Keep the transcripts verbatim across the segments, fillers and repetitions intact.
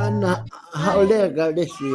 Ana, haʻu leva ka lesi.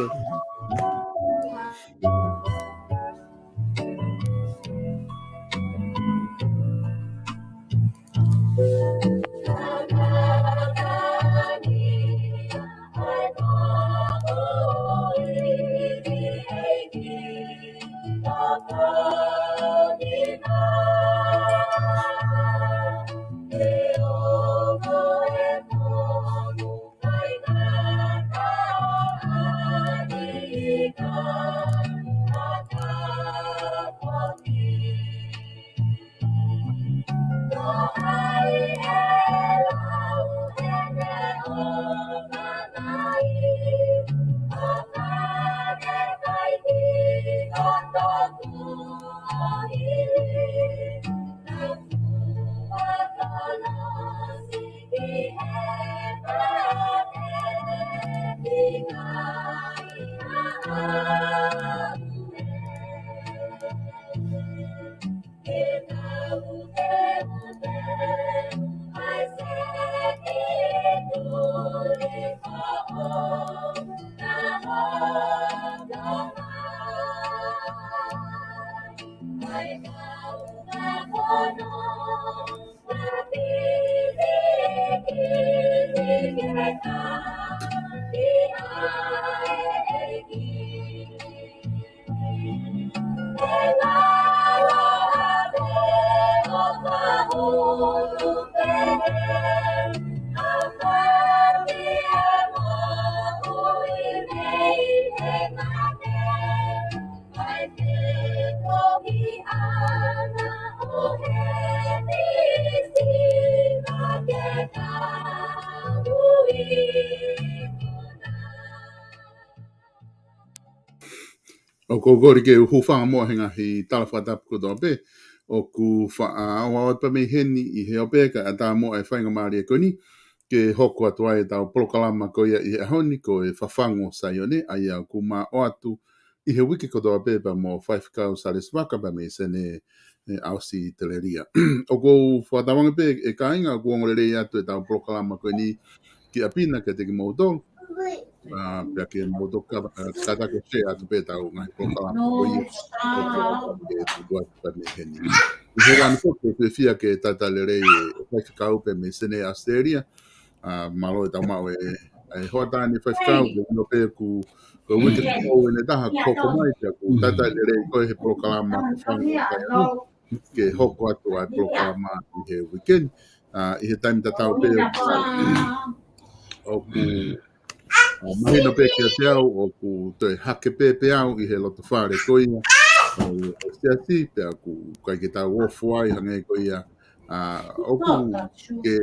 ʻOku ou kole ke u hūfanga muʻa he ngaahi tala fakatapu kotoa pē ʻoku faʻa ʻoatu pē mei heni ʻi he ʻope ka ʻatā muʻa e faingamālie ko eni ke hoko atu ai ʻetau polokalama ko ia ʻi he ʻaho ni ko e Fafangu ʻo Saione, ʻa ia ʻoku ma ʻoatu ʻi he uike kotoa pē pea mo Faifekau Salesi Vaka pea mei Senē, ʻe, ʻAositelēlia. ʻOku ou fakatauange pē ʻe kāinga ʻoku ongo lelei atu ʻetau polokalama ko eni ki ʻapi na kiate kimoutolu. ʻA, pea ke mou toki ka-, ʻa, kātaki ʻo share atu pē ʻetau ngaahi polokalama ko ia. ʻOku ou kole ke tuku atu pē mei heni. ʻI he ʻaho ni foki ʻoku ou fiefia ke talitali lelei e Faifekau pea mei Senē ʻAositelēlia. ʻA, mālō e tau maʻu e, e hoʻatā ni Faifekau, ke ʻilo pē ʻoku, ko e uike foʻou ʻeni ʻe taha ʻoku hoko mai, pea ʻoku talitali lelei koe he polokalama Fafangu ʻo Saione ke hoko atu ʻa e polokalama ʻi he uike ni. ʻA, ʻi he taimi tatau pē ʻoku, ʻoku, ʻa, mahino pē kiate au, ʻoku toe hake pē pē au ʻi he loto fale ko ia ʻo, ʻo e Siasi, pea ʻoku ʻikai ke tau ofo ai hangē ko ia, ʻa, ʻoku ke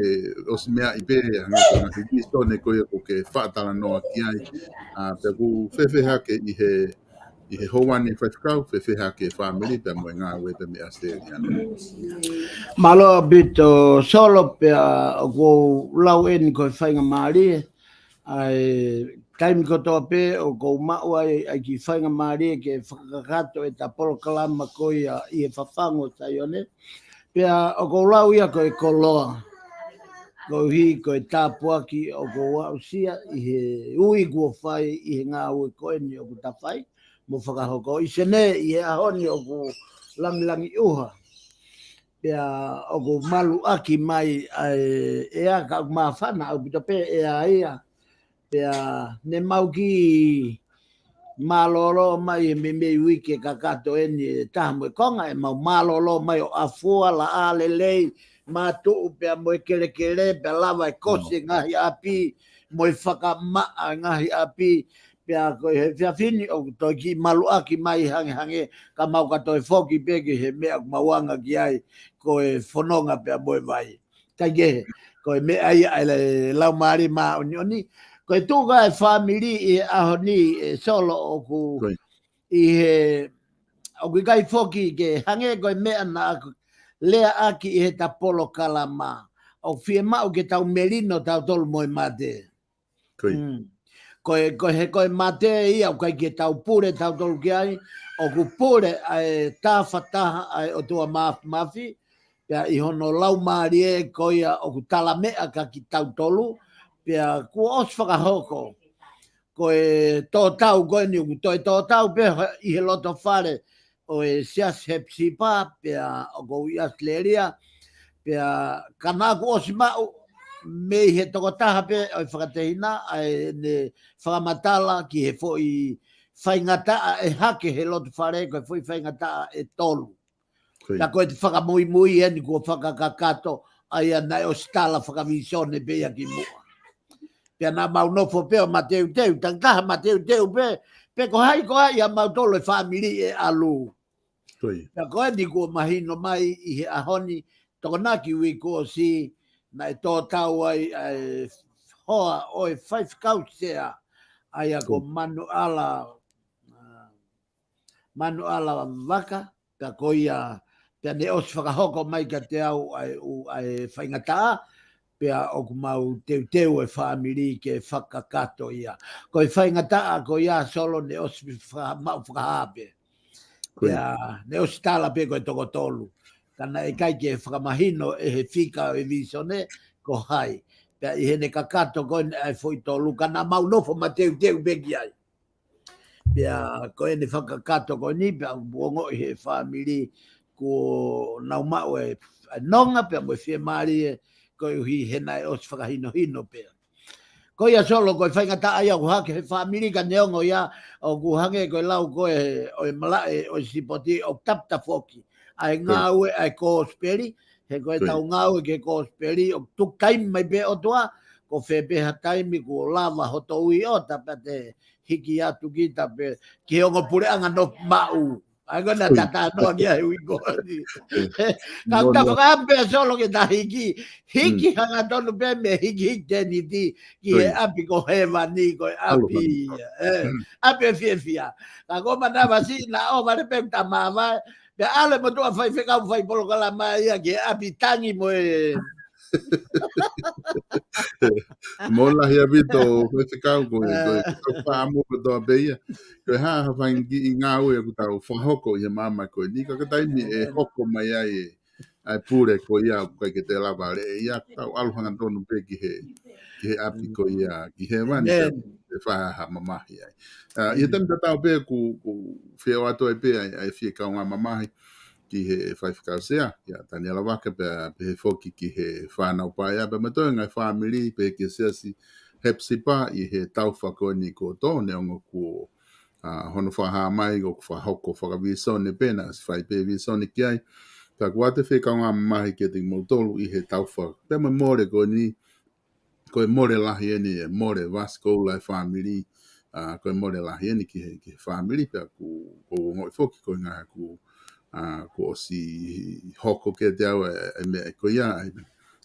ʻosi meaʻi pē hangē ko e ngaahi visone ko ia ʻoku ke faʻa talanoa ki ai. ʻA, pea ʻoku fēfē hake ʻi he ʻi he houa ni Faifekau, fēfē hake e fāmili pea mo e ngāue pea mei ʻAositelēlia? Mālō ʻaupito Solo, pea ʻoku ou lau ʻeni ko e faingamālie, ʻa e taimi kotoa pē ʻoku ou maʻu ai ʻa e kiʻi faingamālie ke fakakakato ʻeta polokalama ko ia ʻi he Fafangu ʻo Saione. Pea ʻoku ou lau ia ko e koloa, koeʻuhi ko e tāpuaki ʻoku ou aʻusia ʻi he ui kuo fai ʻi he ngāue ko eni ʻoku ta fai mo fakahoko ʻi Senē ʻi he ʻaho ni ʻoku langilangiʻuha. Pea ʻoku maluʻaki mai ʻa e ʻea, ka ʻoku māfana ʻaupito pē ʻea ia. Pea ne mau kiʻi mālōlō mai he meimei uike kakato ʻeni ʻe taha mo e konga, ʻe mau mālōlō mai ʻo ʻafua, laʻā lelei, mātuʻu pea mo e kelekele, pea lava e kosi e ngaahi ʻapi, mo e fakamaʻa e ngaahi ʻapi, pea ko e he efiafi ni ʻoku toe kiʻi maluʻaki mai hangehangē, ka mau ka toe foki pē ki he meʻa ʻoku mau anga ki ai, ko e fononga pea mo e vai. Kaikehe, ko e meʻa ia ʻa e Laumālie Māʻoniʻoni. Ko e tuʻu ʻa e fāmili ʻi he ʻaho ni, ʻe Solo, ʻoku ʻi he, ʻoku ʻikai foki ke hangē ko e meʻa naʻa ku leaʻaki ʻi heʻeta polokalama. ʻOku fiemaʻu ke tau melino tautolu mo e mate. Ko e, ko e he, ko e mate ia, ʻoku ʻikai ke tau pule tautolu ki ai, ʻoku pule ʻa e tafataha ʻa e ʻOtua Māfimafi, pea ʻi hono Laumālie ko ia ʻoku talameʻa kia kitautolu, Pea kuo ʻosi fakahoko. Ko e tōtau ko eni, ʻoku toe tōtau pē ʻi he loto fale ʻo e Siasi Hepisipa, pea ʻoku ou ʻi ʻAositelēlia, pea ka naʻa ku ʻosi maʻu mei he tokotaha pē ʻo e fakatehina, ʻa ʻene fakamatala ki he foʻi faingataʻa ʻe hake he loto fale, ko e foʻi faingataʻa ʻe tolu. Ko ia. Ka ko e fakamuimui eni kuo fakakakato, ʻa ia naʻe ʻosi tala fakavīsone pē ia ki muʻa. Pea naʻa mau nofo pē ʻo mateuteu, takitaha mateuteu pē, pe ko hai koā ia mautolu e fāmili ʻe ʻalu. Ko ia. Pea ko eni kuo mahino mai ʻi he ʻaho ni, Tokonaki, uike kuo ʻosi, naʻe tōtau ai ʻa e hoa ʻo e faifekau sea, ʻa ia ko Ko ia. Manuʻala, ʻa, Manuʻala Vaka, pea ko ia, pea ne ʻosi fakahoko mai kiate au ʻa e, ʻū, ʻa e faingataʻa, pea ʻoku mau teuteu e fāmili ke fakakakato ia. Ko e faingataʻa ko ia, Solo, ne ʻosi fa-, maʻu fakahā pē. Ko ia. Pea ne ʻosi tala pē ko e toko tolu. Ka naʻe ʻikai ke fakamahino ʻe he fika ʻo e vīsone ko hai. Pea ʻi heʻene kakato ko eni ʻa e foʻi tolu, ka naʻa mau nofo mateuteu pē ki ai. Pea ko ʻene fakakakato ko eni, pea ʻoku ongoʻi he fāmili kuo nau maʻu e, e nonga, pea mo e fiemālie, koeʻuhi he naʻe ʻosi fakahinohino pē. Ko ia, Solo, ko e faingataʻa ia ʻoku hake he fāmili, ka neongo ia ʻoku hangē ko e lau ko ē ʻo e malaʻe ʻo e sipoti, ʻoku tapu tafoki ʻa e Ko ia. ngāue ʻa e kosipeli, he ko Ko ia. ʻetau ngāue ki he kosipeli, ʻoku tuku taimi mai pē ʻOtua, ko fē pē ha taimi kuo lava hoto ui ʻo ta pea te hiki atu kita pē ki he ongo puleʻanga nofo maʻu. ʻA ia ko ena Ko ia. tatanoa ki ai he uike ni. Ka Mo, ta mo. fakaʻamu pē, Solo, ke ta hiki, hiki Mm. hangatonu pē mei he hikihiki tēniti ki Ko he ia. ʻapi ko hēvani, ko e ʻAlo ʻapi hēvani. ia, ē, Mm. ʻapi ʻo e fiefia. Ka ko manava si naʻa ʻohovale pē ta māvae, pea ʻalu e motuʻa faifekau fai polokalama ia ki he ʻapi tangi mo e Mālō lahi ʻaupito, faifekau, ko e, ko e, ʻa, ko e fakaʻamu kotoa pē ia. Ko e hā ha faʻahinga kiʻi ngāue ʻoku tau fakahoko ʻi he māmani ko eni, ka ko e taimi ʻe hoko mai ai e, ʻa e pule ko ia ʻoku ʻikai ke te lava ʻo lea ia, tau ʻalu hangatonu pē ki he, ki he ʻapi ko ia, ki hēvani, ʻĒmeni. Te, te fai ha mamahi ai. ʻA, ʻi he ʻĒmeni. taimi tatau pē ʻoku, ʻoku fie ʻoatu ai pē ʻa e, ʻa e fie kaungā mamahi, ki he faifekau sea, kia Taniela Vaka, pea pehē foki ki he fānau paea, pea mo e ngaahi fāmili, pehē ki he Siasi Hepisipa ʻi he taufa ko eni kuo tō, neongo kuo, ʻa, hono fakahā mai ʻoku fakahoko fakavīsone pē, naʻe ʻosi fai pē vīsone ki ai. Ka ʻoku ʻoatu e fie kaungā mamahi kiate kimoutolu ʻi he taufa, pea mo e mole ko eni, ko e mole lahi eni, e mole vasikoula e fāmili, ʻa, ko e mole lahi eni ki he, ki he fāmili, pea ʻoku, ʻoku ou ongoʻi foki ko e ngaahi ʻoku, ʻa, kuo ʻosi hoko kiate au e, e meʻa ko ia, e,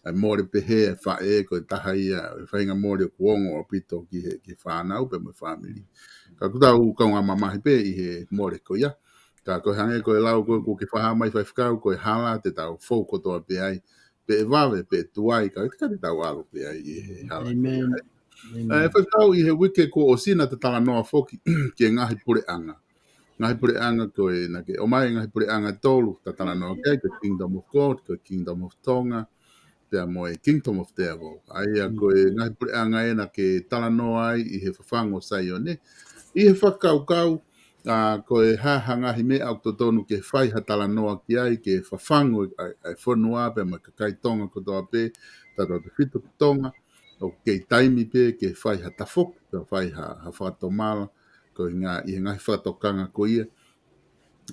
e mole pehē e faʻē, ko e taha ia e faʻahinga mole ʻoku ongo ʻaupito ki he, ki he fānau pea mo e fāmili. Ka ʻoku tau kaungā mamahi pē ʻi he mole ko ia. Ka ko e hangē ko e lau ko ē kuo ke fakahā mai, faifekau, ko e hala te tau fou kotoa pē ai, pe ʻe vave, pe ʻe tuai, ka ʻoku ʻikai te tau ʻalu pē ai ʻi he hala ko ia. ʻĒmeni. ʻĒmeni. ʻE, faifekau, ʻi he uike kuo ʻosi naʻa ta talanoa foki ki he ngaahi puleʻanga. Ngaahi puleʻanga ko ē naʻa ke ʻomai, ngaahi puleʻanga ʻe tolu ta talanoa ki ai, ko e Kingdom of God, ko e Kingdom of Tonga, pea mo e Kingdom of Devil. ʻA ia ko e ngaahi puleʻanga ē naʻa ke talanoa ai ʻi he fafangu ʻo Saione. ʻI he fakakaukau, ʻa, ko e hā ha ngaahi meʻa ʻoku totonu ke fai ha talanoa ki ai, ke fafangu ʻa, ʻa e fonua pea mo e kakai Tonga kotoa pē, tautautefito ki Tonga, ʻoku kei taimi pē ke fai ha tafoki, pea fai ha, ha fakatomala, ko e ngaahi, ʻi he ngaahi fakatokanga ko ia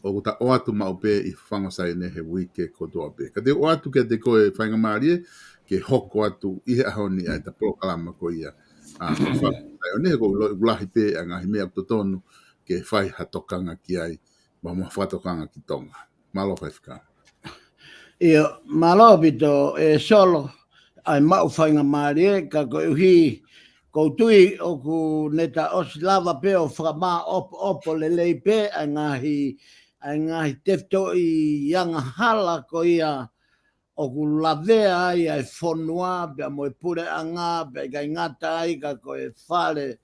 ʻoku ta ʻoatu maʻu pē ʻi he fafangu ʻo Saione he uike kotoa pē. Ka te u ʻoatu kiate koe, faingamālie ke hoko atu ʻi he ʻaho ni ʻa e ta polokalama ko ia, ʻa, fafangu ʻo Saione, he ʻoku lo-, lahi pē ʻa e ngaahi meʻa ʻoku totonu ke fai ha tokanga ki ai, mo ha fakatokanga ki Tonga. Mālō, faifekau. ʻIo, mālō ʻaupito, ʻe Solo, ʻa e maʻu faingamālie, ka koeʻuhi, ʻoku ou tui ʻoku ne ta ʻosi lava pē ʻo fakamāʻopoʻopo lelei pē ʻa e ngaahi, ʻa e ngaahi tefitoʻi angahala ko ia ʻoku lavea ai ʻa e fonua, pea mo e puleʻanga, pea ʻikai ngata ai ka ko e fale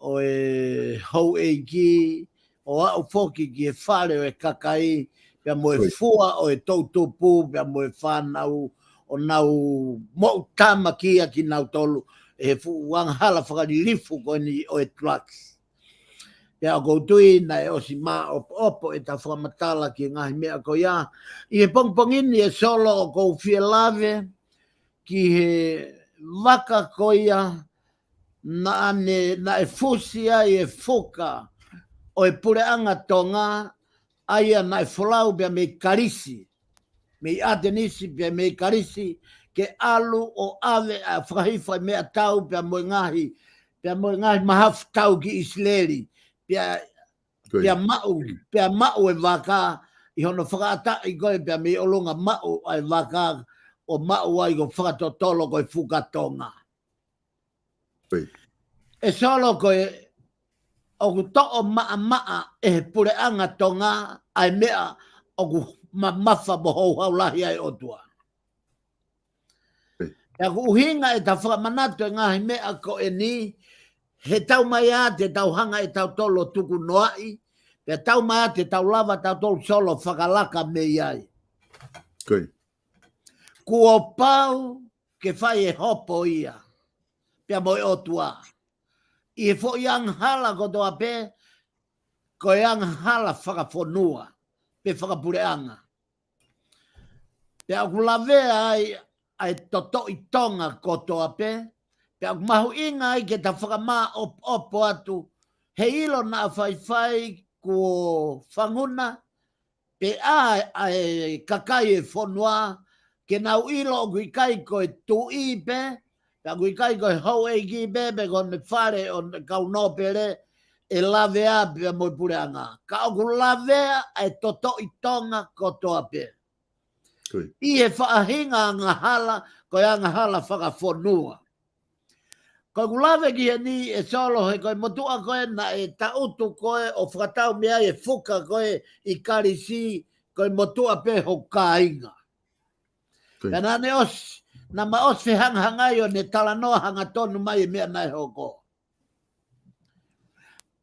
ʻo e houʻeiki, ʻo aʻu foki ki he fale ʻo e kakai, pea mo e Ko ia. fua ʻo e toʻutupu, pea mo e fānau, ʻo nau moʻutama kia kinautolu, ʻe he fuʻu angahala fakalilifu ko eni ʻo e tulaki. Pea ʻoku ou tui naʻe ʻosi māʻopoʻopo ʻeta fakamatala ki he ngaahi meʻa ko ia. ʻI he pongipongi ni ʻe Solo ʻoku ou fie lave ki he vaka ko ia naʻa ne, naʻe fusi ai e fuka ʻo e puleʻanga Tonga, ʻa ia naʻe folau pea mei Kalisi, mei ʻAtenisi pea mei Kalisi, ke ʻalu ʻo ʻave ʻa e fakahifo ʻa e meʻatau pea mo e ngaahi, pea mo e ngaahi mahafu tau ki ʻIsileli, pea, Ko ia. pea maʻu, pea maʻu e vaka ʻi hono fakaʻataʻi ko ē pea mei ʻolunga maʻu ʻa e vaka ʻo maʻu ai ko e fakatotolo ko e fuka Tonga. Ko ia. ʻE Solo, ko e ʻoku toʻo maʻamaʻa ʻe he puleʻanga Tonga ʻa e meʻa ʻoku mamafa mo houhau lahi ai ʻOtua. Ko ia. Pea ʻoku ʻuhinga ʻeta fakamanatu e ngaahi meʻa ko eni, he taumaiā te tau hanga ʻe tautolu ʻo tukunoaʻi, pea taumaiā te tau lava tautolu, Solo, fakalaka mei ai. Ko ia. Kuo pau ke fai e hopo ia pea mo e ʻOtua ʻi he foʻi angahala kotoa pē, ko e angahala fakafonua pe fakapuleʻanga. Pea ʻoku lavea ai ʻa e totoʻi Tonga kotoa pē, pea ʻoku mahuʻinga ai ke ta fakamāʻopoʻopo atu, he ʻilo naʻa faifai kuo fanguna, pe ʻa, ʻa e kakai e fonua, ke nau ʻilo ʻoku ʻikai ko e tuʻi pē, pea ʻoku ʻikai ko e houʻeiki pē, pe ko ʻene fale ʻo e kau nōpele ʻe lavea pea mo e puleʻanga. Ka ʻoku lavea ʻa e totoʻi Tonga kotoa pē. Ko ia. ʻI he faʻahinga angahala, ko e angahala fakafonua. Ko ʻeku lave ki heni, ʻe Solo, he ko e motuʻa ko ē naʻe tangutu ko ē ʻo fakatau mei ai e fuka ko ē ʻi Kalisi, ko e motuʻa pē hoku kāinga. Ko ia. Pea naʻa ne ʻosi, naʻa ma ʻosi fehangahangai ʻo ne talanoa hangatonu mai e meʻa naʻe hoko.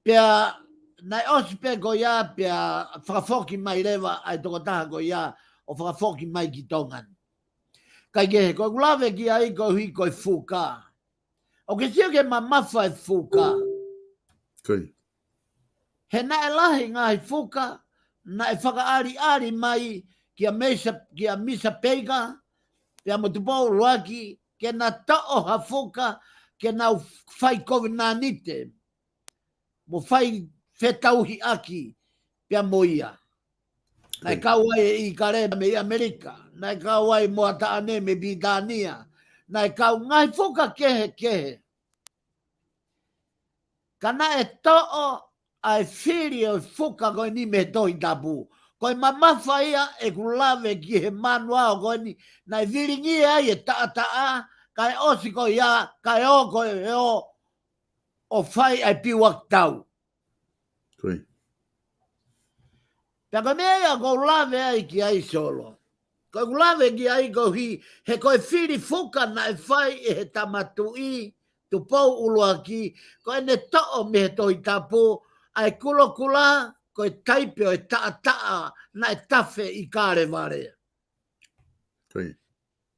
Pea naʻe ʻosi pē ko ia, pea fakafoki mai leva ʻa e tokotaha ko ia ʻo fakafoki mai ki Tonga ni. Kaikehe, ko ʻeku lave ki ai koeʻuhi ko e fuka. ʻOku ke sio ki he mamafa e fuka. Ko ia. He naʻe lahi ngaahi fuka naʻe fakaʻaliʻali mai kia Misa, kia Misa Peika, pea mo Tupou ʻUluaki, ke na toʻo ha fuka, ke nau fai kovinānite mo fai fetauhiʻaki pea mo ia. Naʻe Ko ia. kau ai e ʻIkale mei ʻAmelika, naʻe kau ai Moataʻane mei Pilitānia, naʻe kau ngaahi fuka kehekehe. Ka naʻe toʻo ʻa e fili ʻo e fuka ko eni mei he Tohi Tapu. Ko e mamafa ia ʻeku lave ki he manuao ko eni, naʻe vilingia ai e taʻataʻa, kae ʻosi ko ia, kae ō ko ē ʻo, ʻo fai ʻa e piuakitau. Ko ia. Pea ko e meʻa ia ʻoku ou lave ai ki ai, Solo. Ko ʻeku lave ki ai koeʻuhi, he ko e fili fuka naʻe fai ʻe he Tama Tuʻi, Tupou ʻUluaki, ko ʻene toʻo mei he Tohi Tapu ʻa e kulokula, ko e taipe ʻo e taʻataʻa naʻe tafe ʻi Kalevale. Ko ia.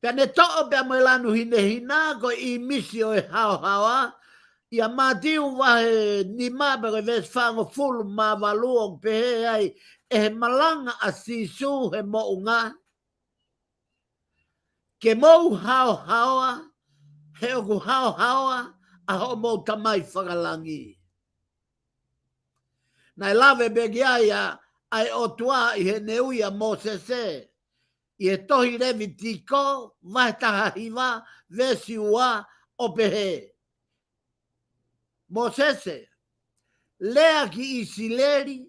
Pea ne toʻo pea mo e lanu hinehina, ko e ʻīmisi ʻo e haohaoa, ʻia Mātiu vahe nima pea ko e veesi fāngofulu mā valu, ʻoku pehē ai ʻe he malanga ʻa Sīsū he moʻunga, ke mou haohaoa, he ʻoku haohaoa ʻa hoʻomou Tamai fakalangi. Naʻe lave pē ki ai ʻa, ʻa e ʻOtua ʻi heʻene ui ʻa Mōsese, ʻi he tohi Levitiko, vahe taha hiva, veesi ua, ʻo pehē: Mōsese, lea ki ʻIsileli,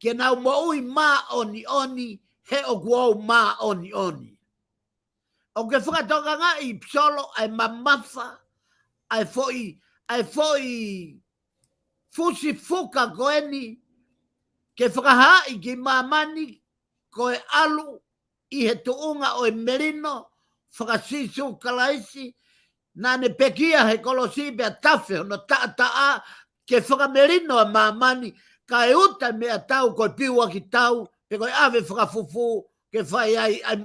ke nau moʻui māʻoniʻoni, he ʻoku ou māʻoniʻoni. ʻOku ke fakatokangaʻi, Solo, ʻa e mamafa, ʻa e foʻi, ʻa e foʻi fusi fuka ko eni, ke fakahaaʻi ki māmani, ko e ʻalu ʻi he tuʻunga ʻo e melino faka-Sīsū Kalaisi, naʻa ne pekia he kolosi pea tafe hono taʻataʻa ke fakamelino ʻa māmani, kae uta e meʻatau ko e piuakitau, pe ko e ʻave fakafufū, ke fai ai, ai,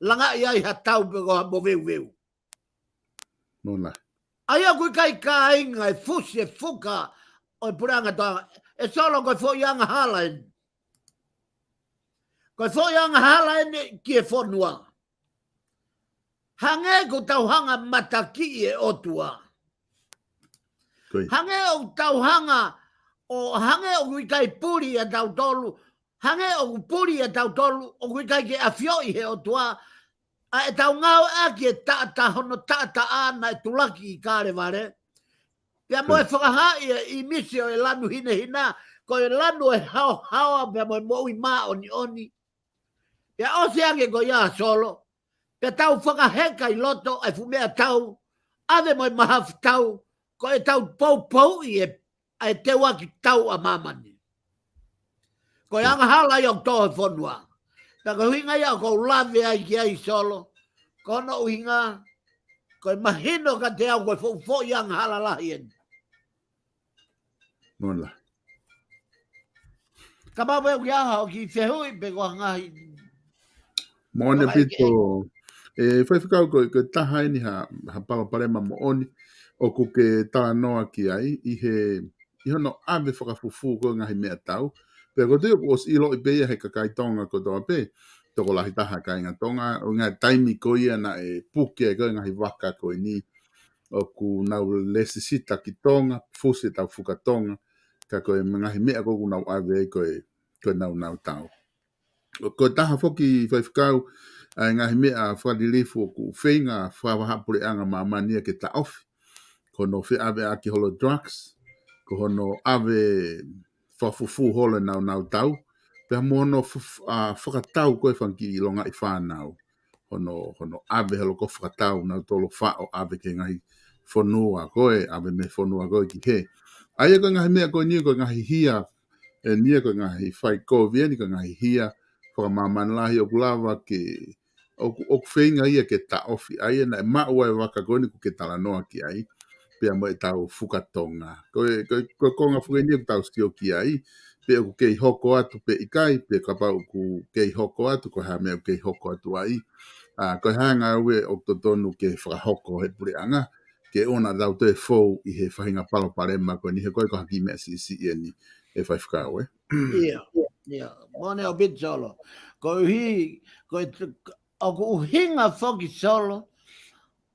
langaʻi ai ha tau pe ko ha moveuveu. Mona. ʻA ia ʻoku ʻikai kāinga e fusi e fuka ʻo e puleʻanga toʻa. ʻE Solo, ko e foʻi angahala eni. Ko e foʻi angahala eni ki he fonua. Hangē ʻoku tau hanga matakiʻi e ʻOtua. Hangē ʻoku tau hanga ʻo hangē ʻoku ʻikai puli ʻa tautolu. Hangē ʻoku puli ʻa tautolu, ʻoku ʻikai ke ʻafioʻi he ʻOtua ʻa e tau ngāueʻaki e taʻata hono taʻataʻa naʻe tulaki ʻi Kalevale. Pea mo e fakahaaʻi e ʻīmisi ʻo e lanu hinehina, ko e lanu ʻo e haohaoa pea mo e moʻui māʻoniʻoni. Pea ʻosi ange ko ia, Solo. Pea tau fakaheka ʻi loto ʻa e fuʻu meʻatau, ʻave mo e mahafu tau, ko e tau poupouʻi e ʻa e teuaki tau ʻa māmani. Ko e angahala ia ʻoku tō he fonua. Pea ko e ʻuhinga ia ʻoku ou lave ai ki ai, Solo. Ko hono ʻuhinga, ko e mahino kiate au ko e foʻi, foʻi angahala lahi eni. Mola. Ka mau pē ʻoku ʻi ai ha kiʻi fehuʻi pe ko ha ngaahi Moʻoni ʻaupito. ʻE, Faifekau, ko, ko e taha eni ha, ha palopalema moʻoni ʻoku ke talanoa ki ai ʻi he, ʻi hono ʻave fakafufū ko e ngaahi meʻatau. Pea ʻoku ou tui ʻoku ʻosi ʻiloʻi pē ia he kakai Tonga kotoa pē, tokolahi taha kāinga Tonga, ʻo ngaahi taimi ko ia naʻe puke ai ko e ngaahi vaka ko eni ʻoku nau lēsisita ki Tonga, fusi e tau fuka Tonga, ka ko e ngaahi meʻa ko ē ʻoku nau ʻave ai ko e, ko e naunau tau. Ko e taha foki, Faifekau, ʻa e ngaahi meʻa fakalilifu ʻoku feinga fakavahaʻapuleʻanga māmani ia ke taʻofi. Ko hono feʻaveʻaki holo drugs, ko hono ʻave fakafufū holo e naunau tau, pea mo hono fuf-, ʻa, fakatau ko e fanga kiʻi longaʻi fānau. Hono, hono ʻave holo ko e fakatau nautolu ʻo faʻo ʻave ki he ngaahi fonua ko ē, ʻave mei he fonua ko ē ki hē. ʻA ia ko e ngaahi meʻa ko eni ko e ngaahi hia, eni ia ko e ngaahi fai kovi eni ko e ngaahi hia fakamāmani lahi ʻoku lava ke, ʻoku, ʻoku feinga ia ke taʻofi ʻa ia naʻe maʻu ai e vaka ko eni ʻoku ke talanoa ki ai, pea mo e tau fuka Tonga. Ko e, ko e, ko e konga foki eni ʻoku tau sio ki ai, pe ʻoku kei hoko atu pe ʻikai, pe kapau ʻoku kei hoko atu, ko e hā e meʻa ʻoku kei hoko atu ai. ʻA, ko e hā e ngāue ʻoku totonu ke fakahoko he puleʻanga, ke ʻoua naʻa tau toe fou ʻi he faʻahinga palopalema ko eni he ko e ko ha kiʻi meʻa siʻisiʻi eni, ʻe Faifekau, ē? ʻIo, ʻio. Moʻoni ʻaupito, Solo. Koeʻuhi, ko e t-, ʻoku ʻuhinga foki, Solo,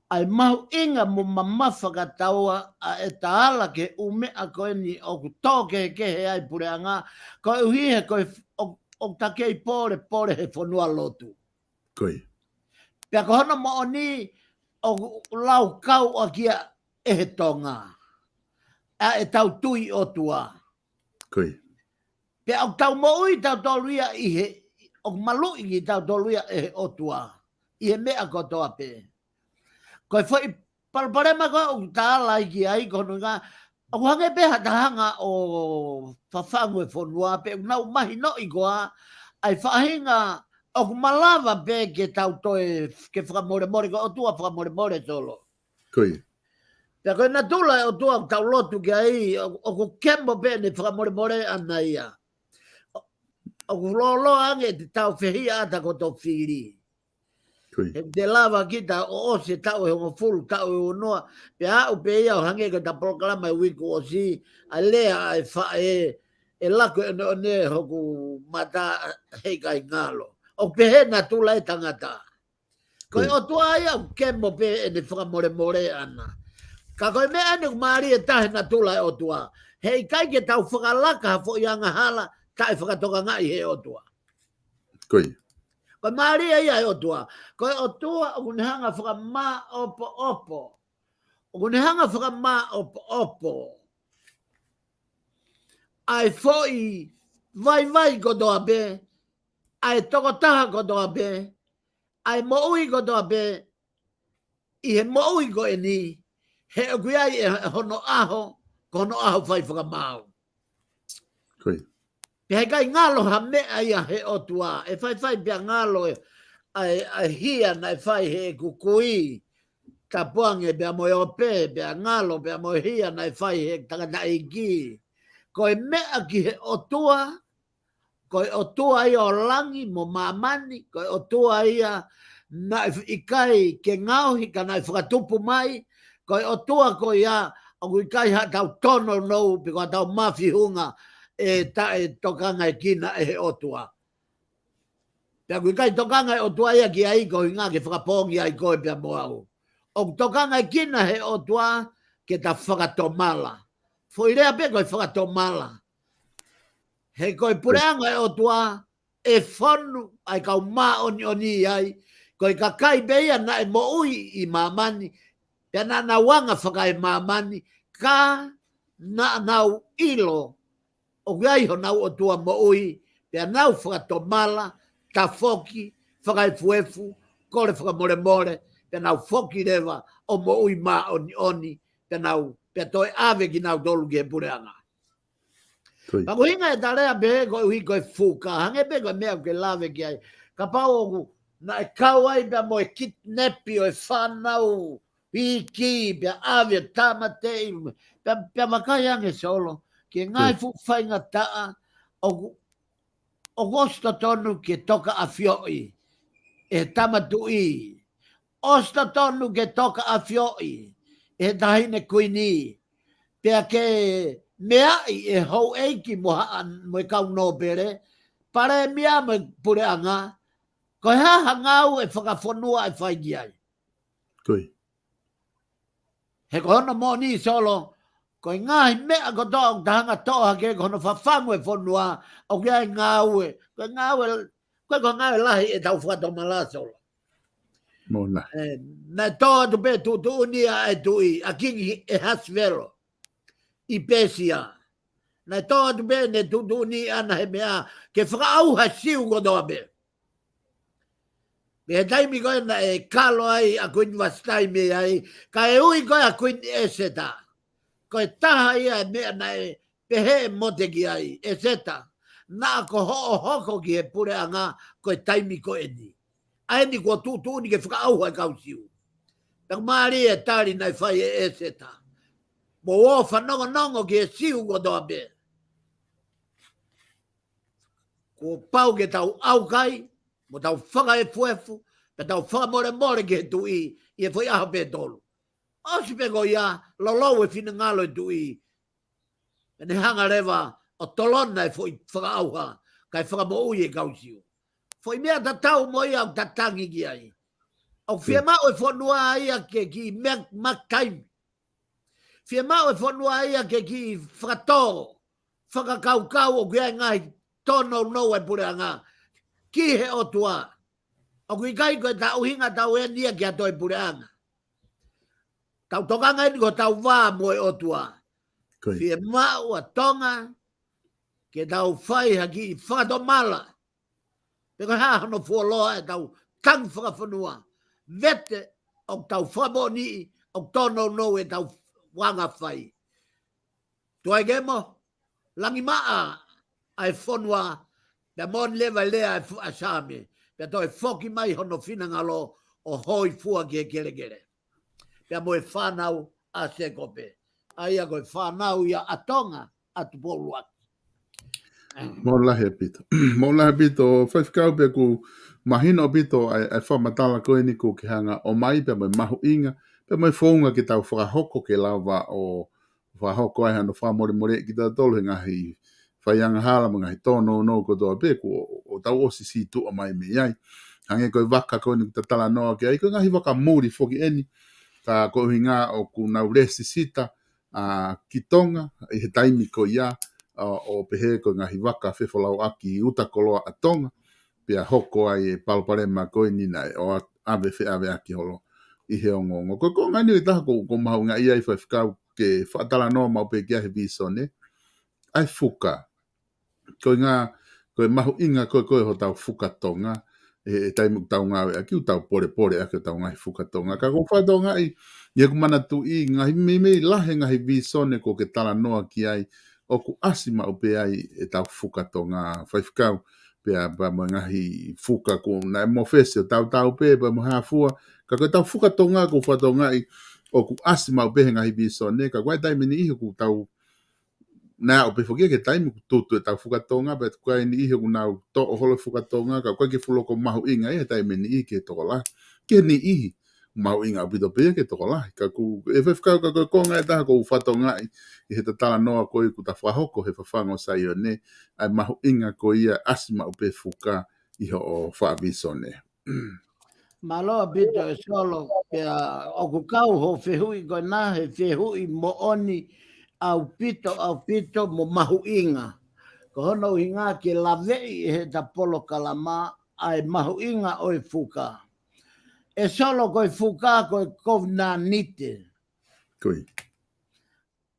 ʻa e mahuʻinga mo mamafa ka taua ʻa e taala ki he ʻū meʻa ko eni ʻoku tō kehekehe ai puleʻanga, koeʻuhi he ko e f-, ʻo, ʻoku ta kei polepole he fonua lotu. Ko ia. Pea ko hono moʻoni ʻoku laukau ʻaki ia ʻe he Tonga ʻa e tau tui ʻOtua. Ko ia. Pea ʻoku tau moʻui tautolu ia ʻi he, ʻoku maluʻi kitautolu ia ʻe he ʻOtua ʻi he meʻa kotoa pē. Ko e foʻi palopalema ko ē ʻoku ta ala ai ki ai ko hono ʻuhinga, ʻoku hangē pē ha ta hanga ʻo fafangu e fonua pe ʻoku nau mahinoʻi koā ʻa e faʻahinga ʻoku malava pē ke tau toe ke fakamolemole, ko e ʻOtua fakamolemole, Solo. Ko ia. Pea ko e natula e ʻOtua ʻoku tau lotu ki ai, ʻo, ʻoku kemo pē ʻene fakamolemole ʻana ia. ʻO, ʻoku lōloa ange ʻete tau fehiʻa ʻata ko e tau fili. Ko ia. He te lava kita ʻo ʻosi e taʻu ʻe hongofulu, taʻu ʻe uanoa, pea aʻu pē ia ʻo hangē ko e ta polokalama e uike kuo ʻosi, ʻa e lea ʻa e faʻē, ʻe laku ʻeneʻene hoku mata heʻikai ngalo. ʻOku pehē natula e tangata. Ko e ʻOtua ia ʻoku kemo pē ʻene fakamolemole ʻana. Ka ko e meʻa eni ʻoku mālie taha e natula e ʻOtua. Heʻikai ke tau fakalaka ha foʻi angahala taʻe fakatokangaʻi he ʻOtua. Ko ia. Ko e mālie ia e ʻOtua. Ko e ʻOtua ʻoku ne hanga fakamāʻopoʻopo. ʻOku ne hanga fakamāʻopoʻopo ʻa e foʻi vaivai kotoa pē, ʻa e tokotaha kotoa pē, ʻa e moʻui kotoa pē, ʻi he moʻui ko eni, he ʻoku ʻi ai e hono ʻaho, ko hono ʻaho fai fakamaau. Ko ia. Pea heʻikai ngalo ha meʻa ia he ʻOtua, ʻe faifai pea ngalo e, ʻa e, ʻa e hia naʻe fai he ʻeku kui, Tapuange pea mo e ope, pea ngalo, pea mo e hia naʻe fai he tangataʻeiki. Ko e meʻa ki he ʻOtua, ko e ʻOtua ia ʻo langi mo māmani, ko e ʻOtua ia naʻe ʻikai ke ngaohi ka naʻe fakatupu mai, Ko e ʻOtua ko ia, ʻoku ʻikai haʻatau tōnounou, pe ko haʻatau mafihunga, ʻe taʻe tokangaʻi kinaua ʻe he ʻOtua. Pea ʻoku ʻikai tokangaʻi ʻOtua ia ki ai ko hinga ke fakapoongi ai koe pea mo au. ʻOku tokangaʻi kinaua he ʻOtua ke ta fakatomala. Foʻi lea pē ko e fakatomala. He ko e puleʻanga ʻo e ʻOtua ʻe fonu ai kau māʻoniʻoni ai. Ko e kakai pē ia naʻe moʻui ʻi māmani. Pea naʻa nau anga fakaemāmani. Ka naʻa nau ʻilo ʻoku ʻi ai honau ʻOtua moʻui, pea nau fakatomala, tafoki, fakaefuefu, kole fakamolemole, pea nau foki leva ʻo moʻui māʻoniʻoni, pea nau, pea toe ʻave kinautolu ki he puleʻanga. Ko ia. Pea ko e ʻuhinga e talea pē ko e ʻuhi ko e fuka, hangē pē ko e meʻa ʻoku ke lave ki ai. Kapau ʻoku, naʻe kau ai pea mo e kidnapping ʻo e fānau, hiki, pea ʻave ʻo tāmateʻi, pea, pea vakai ange Solo, ki he ngaahi fuʻu faingataʻa, ʻoku, ʻoku ʻosi totonu ke tokaʻafioʻi ʻe he Tama Tuʻi, ʻosi totonu ke tokaʻafioʻi ʻe he Taʻahine Kuini, pea ke meaʻi ʻe he houʻeiki mo haʻa, mo e kau nōpele, palēmia mo e puleʻanga, ko e hā ha ngāue fakafonua ʻe fai ki ai. Ko ia. He ko hono moʻoni Solo, ko e ngaahi meʻa kotoa ʻoku ta hanga ʻo toʻo hake ko hono fafangu e fonua, ʻoku ʻi ai e ngāue, ko e ngāue, ko e ko e ngāue lahi ʻetau fakatomala Solo. Mo na. ʻE, naʻe tō atu pē tuʻutuʻuni ʻa e tuʻi, ʻa Kingi ʻAhasivelo, ʻi Pēsia. Naʻe tō atu pē ʻene tuʻutuʻuni ʻana he meʻa, ke fakaʻauha e Siu kotoa pē. Mei he taimi ko ē naʻe kalo ai ʻa Kuini Vasitaimi ai, kae ui ko ē ʻa Kuini ʻEseta. Ko e taha ia e meʻa naʻe pehē ʻe Mote ki ai, ʻEseta, naʻa ko hoʻo hoko ki he puleʻanga ko e taimi ko eni. ʻA eni kuo tuʻutuʻuni ke fakaʻauha e kau Siu. Pea mālie e tali naʻe fai ʻe ʻEseta. Mou ō ʻo fanongonongo ki he Siu kotoa pē. Kuo pau ke tau ʻaukai, mo tau fakaefuefu, pea tau fakamolemole ki he tuʻi, ʻi he foʻi ʻaho pē ʻe tolu. ʻOsi pē ko ia, lolou e finangalo e tuʻi. Pea ne hanga leva ʻo tolona e foʻi fakaʻauha, kae fakamoʻui e kau Siu. Foʻi meʻa tatau mo ia ʻoku ta tangi ki ai. ʻOku fiemaʻu e fonua ia ke kiʻi mark, mark time. Fiemaʻu e fonua ia ke kiʻi fakatō, fakakaukau ʻoku ʻi ai e ngaahi tōnounou e puleʻanga ki he ʻOtua. ʻOku ʻikai ko e ta ʻuhinga tau eni ia ki ha toe puleʻanga. Tau tokanga eni ko hotau vā mo e ʻOtua. Ko ia. Fiemaʻu ʻa Tonga ke tau fai ha kiʻi fakatomala. Pe ko e hā hono fuoloa ʻetau tangi fakafonua. Vete ʻoku tau fakamoʻoniʻi, ʻoku tōnounou ʻetau anga fai. Tuai ke mo, langi maʻa ʻa e fonua, pea moʻoni leva e lea ʻa e fu-, ʻa Saame, pea toe foki mai hono finangalo ʻo hōifua ki he kelekele. Pea mo e fānau ʻa Sēkope. ʻA ia ko e fānau ia ʻa Tonga, ʻa Tupou ʻUluaki. Mālō lahi ʻaupito. Mālō lahi ʻaupito, Faifekau, pea ʻoku mahino ʻaupito ʻa e, ʻa e fakamatala ko eni ʻoku ke hanga ʻo ʻomai pea mo e mahuʻinga, pea mo e founga ke tau fakahoko ke lava ʻo fakahoko ai hano fakamolemoleʻi kitautolu he ngaahi faiangahala mo e ngaahi tōnounou kotoa pē kuo, ʻo tau ʻosi sītuʻa mai mei ai. Hangē ko e vaka ko eni ʻoku ta talanoa ki ai, ko e ngaahi vaka muli foki eni, ka ko e ʻuhinga ʻoku nau lēsisita, ʻa, ki Tonga, ʻi he taimi ko ia, ʻa, ʻo pehē ko e ngaahi vaka fefolauʻaki ʻi ʻuta koloa ʻa Tonga, pea hoko ai e palopalema ko eni naʻe ʻo a-, ʻave feʻaveʻaki holo ʻi he ongoongo. Ko e konga eni ʻe taha ʻoku, ʻoku mahuʻinga ai Faifekau ke fakatalanoa maʻu pē ki ai he vīsone, ʻa e fuka. Ko e ngā, ko e mahuʻinga ko ē, ko ē hotau fuka Tonga, ʻe, ʻe taimi ʻoku tau ngāueʻaki, ʻoku tau polepole ʻaki hotau ngaahi fuka Tonga. Ka ʻoku ou fakatokangaʻi, ʻi heʻeku manatuʻi, ngaahi meimei lahi e ngaahi vīsone ʻoku ke talanoa ki ai, ʻoku ʻasi maʻu pē ai ʻetau fuka Tonga, Faifekau, pea, pea mo e ngaahi fuka ʻoku nau mōfesi ʻo tautau pē, pea mo e hā fua, ka ko ʻetau fuka Tonga ʻoku ou fakatokangaʻi, ʻoku ʻasi maʻu pē he ngaahi vīsone, ka ko e taimi ʻe niʻihi ʻoku tau naʻe aʻu pē foki ki he taimi ʻoku tutu ʻetau fuka Tonga, pea ʻoku ʻi ai e niʻihi ʻoku nau toʻo holo e fuka Tonga, ka ʻoku ʻikai ke fuʻu loko mahuʻinga ia he taimi ʻe niʻihi ki he tokolahi. Ki he niʻihi, mahuʻinga ʻaupito pē ia ki he tokolahi. Ka ʻoku, ʻe Faifekau, ka ko e konga ʻe taha ʻoku ou fakatokangaʻi ʻi heʻeta talanoa ko ē kuo ta fakahoko he fafangu ʻo Saione, ʻa e mahuʻinga ko ia ʻasi maʻu pē fuka ʻi hoʻo faʻa vīsone. Mālō ʻaupito ʻe Solo, pea ʻoku kau hoʻo fehuʻi ko ena he fehuʻi moʻoni ʻaupito, ʻaupito mo mahuʻinga. Ko hono ʻuhinga ke laveʻi ʻe heʻeta polokalama ʻa e mahuʻinga ʻo e fuka. ʻE Solo, ko e fuka ko e kovinānite. Ko ia.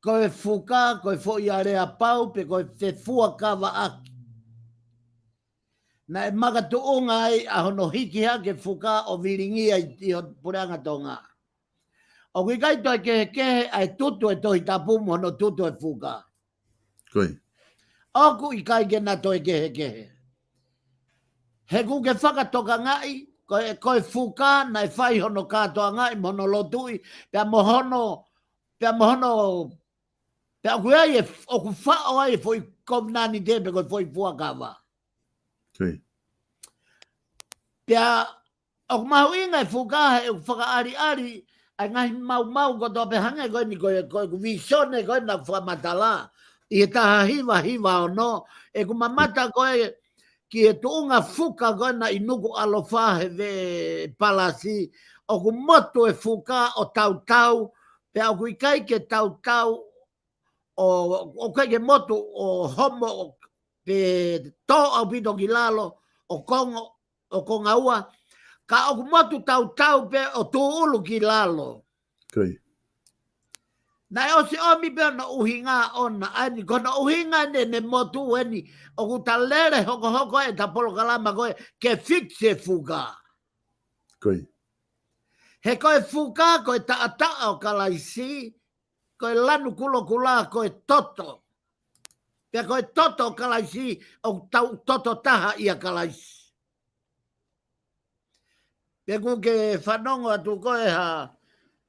Ko e fuka ko e foʻi aleapau pe ko e fefuakavaʻaki. Naʻe makatuʻunga ai ʻa hono hiki hake fuka ʻo vilingia ʻi, ʻi ho puleʻanga Tonga. ʻOku ʻikai toe kehekehe ʻa e tutu ʻe Tohi Tapu mo hono tutu ʻe fuka. Ko ia. ʻOku ʻikai ke na toe kehekehe. He ʻoku ke fakatokangaʻi, ko e, ko e fuka naʻe fai hono kātoangaʻi mo hono lotuʻi, pea mo hono, pea mo hono, pea ʻoku ʻi ai e, ʻoku faʻo ai e foʻi kovinānite pe ko e foʻi fuakava. Ko ia. Pea ʻoku mahuʻinga e fuka he ʻoku fakaʻaliʻali ʻa e ngaahi maumau kotoa pē hangē ko eni ko e, ko ʻeku vīsone ko ē naʻa ku fakamatala ʻi he taha hiva hiva ono, ʻeku mamata ko ē ki he tuʻunga fuka ko ē naʻe ʻi Nukuʻalofa he veʻe palasi, ʻoku motu e fuka ʻo tautau, pea ʻoku ʻikai ke tautau ʻo, ʻoku ʻikai ke motu ʻo homo ʻo, pe tō ʻaupito ki lalo ʻo konga, ʻo konga ua, ka ʻoku motu tautau pē ʻo tūʻulu ki lalo. Ko ia. Naʻe ʻosi ʻomi pē hono ʻuhinga ʻona, ʻa eni ko hono ʻuhinga eni ʻene motu eni, ʻoku ta lele hokohoko ʻeta polokalama ko ē ke fix e fuka. Ko ia. He ko e fuka, ko e taʻataʻa ʻo Kalaisi, ko e lanu kulokula, ko e toto. Pea ko e toto ʻo Kalaisi, ʻoku tau toto taha ʻia Kalaisi. Pea ʻoku ke fanongo atu ko e ha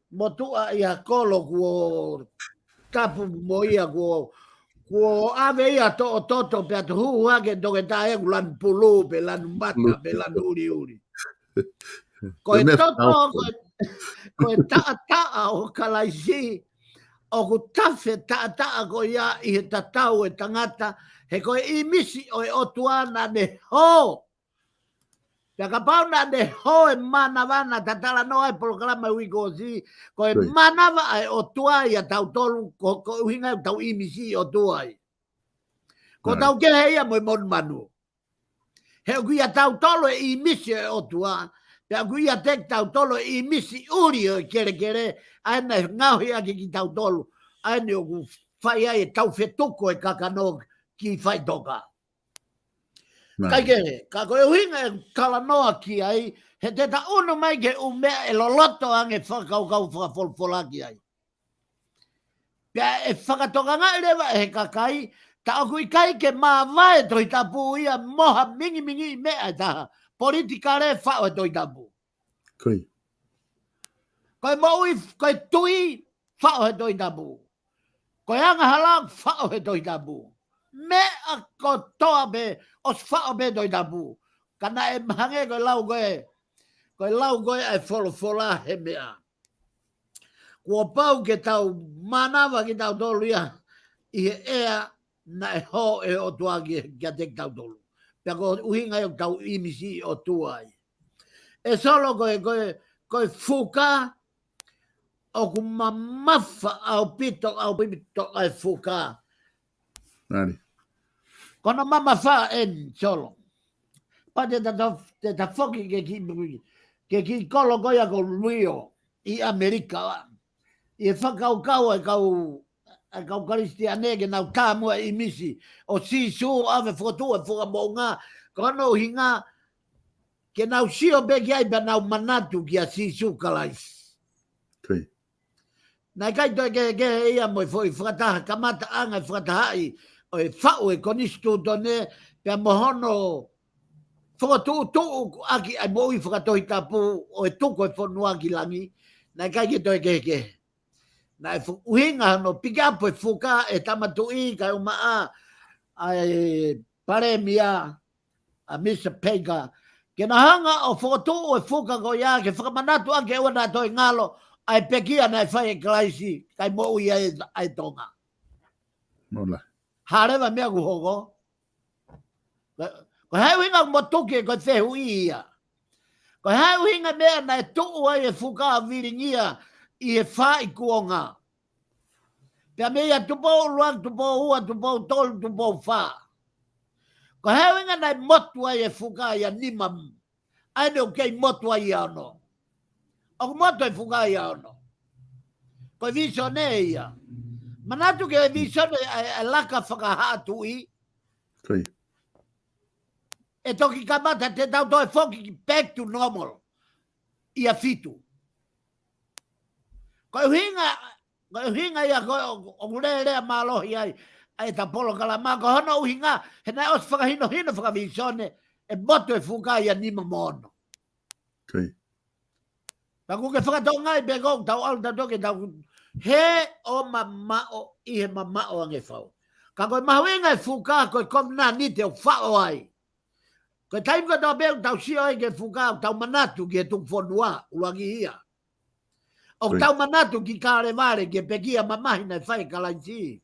motuʻa ʻi ha kolo kuo tapu mo ia kuo, kuo ʻave ia toʻo toto pea tohu hake toke tae ʻoku lanu pulu, pe lanu mata, pe lanu uliuli. Ko e toto, ko e, ko e taʻataʻa ʻo Kalaisi, ʻoku tafe taʻataʻa ko ia ʻi he tatau e tangata, he ko e ʻīmisi ʻo e ʻOtua naʻa ne hō. Pea kapau naʻa ne hō e mānava naʻa ta talanoa he polokalama uike kuo ʻosi, ko e mānava ʻa e ʻOtua ʻia tautolu, ko, ko e ʻuhinga ʻoku tau ʻīmisi ʻOtua ai. Ko tau kehe ia mo e monumanu. He ʻoku ʻia tautolu e ʻīmisi ʻo e ʻOtua, pea ʻoku ʻiate kitautolu e ʻīmisi ʻuli ʻo e kelekele, ʻa ena ʻe ngaohi ʻaki kitautolu, ʻa eni ʻoku fai ai e tau fetuku e kakano ki faʻitoka. Kae kehe, ka ko e ʻuhinga ʻeku talanoa ki ai, he te ta ʻunu mai ki he ʻū meʻa ʻe loloto ange fakakaukau fakafolofola ki ai. Pea ʻe fakatokangaʻi leva ʻe he kakai, ta ʻoku ʻikai ke māvae Tohi Tapu ia mo ha mingimingi meʻa ʻe taha. Politikale faʻo he Tohi Tapu. Ko ia. Ko e moʻui, ko e tui faʻo he Tohi Tapu. Ko e angahala faʻo he Tohi Tapu. Meʻa kotoa pē, ʻosi faʻo pē Tohi Tapu. Ka naʻe hangē ko e lau ko ē, ko e lau ko ē ʻa e folofola he meʻa. Kuo pau ke tau mānava kitautolu ia ʻi he ʻea naʻe hō ʻe he ʻOtua ki, kiate kitautolu. Pea ko e ʻuhinga ia ʻoku tau ʻīmisi ʻOtua ai. ʻE Solo, ko e, ko e, ko e fuka, ʻoku mamafa ʻaupito, ʻaupito ʻa e fuka. Ko hono mamafa eni, Solo. Pea te ta, te ta foki ki he kiʻi, ki he kiʻi kolo ko ia ko Rio, ʻi ʻAmelika. ʻI he fakakaukau ʻa e kau, ʻa e kau Kalisitiane ke nau tāmuʻa ʻīmisi ʻo Sīsū ʻave fokotuʻu e Fuakava Moʻunga, ko hono ʻuhinga ke nau sio pē ki ai pea nau manatu kia Sīsū Kalaisi. Naʻe ʻikai toe kehekehe ia mo e foʻi fakataha, kamataʻanga e fakatahaʻi ʻo e faʻu e konisitūtone, pea mo hono fokotuʻutuʻu ʻaki ʻa e moʻui fakatohitapu ʻo e tuku e fonua ki langi, naʻe ʻikai ke toe kehekehe. Naʻe fu-, ʻuhinga hono piki ʻapu e fuka ʻe he Tama Tuʻi kae ʻumaʻā ʻa e Palēmia, ʻa Misa Peika, Ke na hanga ʻo fokotuʻu e fuka ko ia ke fakamanatu ʻaki ʻoua naʻa toe ngalo ʻa e pekia naʻe fai ʻe Kalaisi kae moʻui ai ʻa e Tonga. Mola. Hā leva meʻa kuo hoko. Ko, ko e hā e ʻuhinga ʻoku mo tuki ko e fehuʻi ia. Ko e hā e ʻuhinga meʻa naʻe tuʻu ai e fuka ʻo vilingia ʻi he fā ikuonga. Pea mei a Tupou ʻUluaki, Tupou Ua, Tupou Tolu, Tupou Fā. Ko e hā e ʻuhinga naʻe motu ai e fuka ia nima. ʻA eni ʻoku kei motu ai ia ono. ʻOku motu e fuka ia ono. Ko e visone ia. Manatu ki he visone ʻa e, ʻa e laka fakahaʻatuʻi. Ko ia. ʻE toki kamata te tau toe foki ki back to normal. ʻIa fitu. Ko e ʻuhinga, ko e ʻuhinga ia ko ē ʻoku, ʻoku lele mālohi ai ʻa e ta polokalama, ko hono ʻuhinga, he naʻe ʻosi fakahinohino fakavisone, ʻe motu e fuka ia nima mo ono. Ko ia. Pea ʻoku ke fakatokangaʻi pē ko ʻetau ʻalu tautolu ke tau hē ʻo mamaʻo ʻi he mamaʻo ange fau. Ka ko e mahuʻinga e fuka ko e kovinānite ʻoku faʻo ai. Ko e taimi kotoa pē ʻoku tau sio ai ki he fuka ʻoku tau manatu ki he tuku fonua, ʻuluaki ia. ʻOku tau manatu ki Kalevale ki he pekia mamahi naʻe fai ʻe Kalaisi.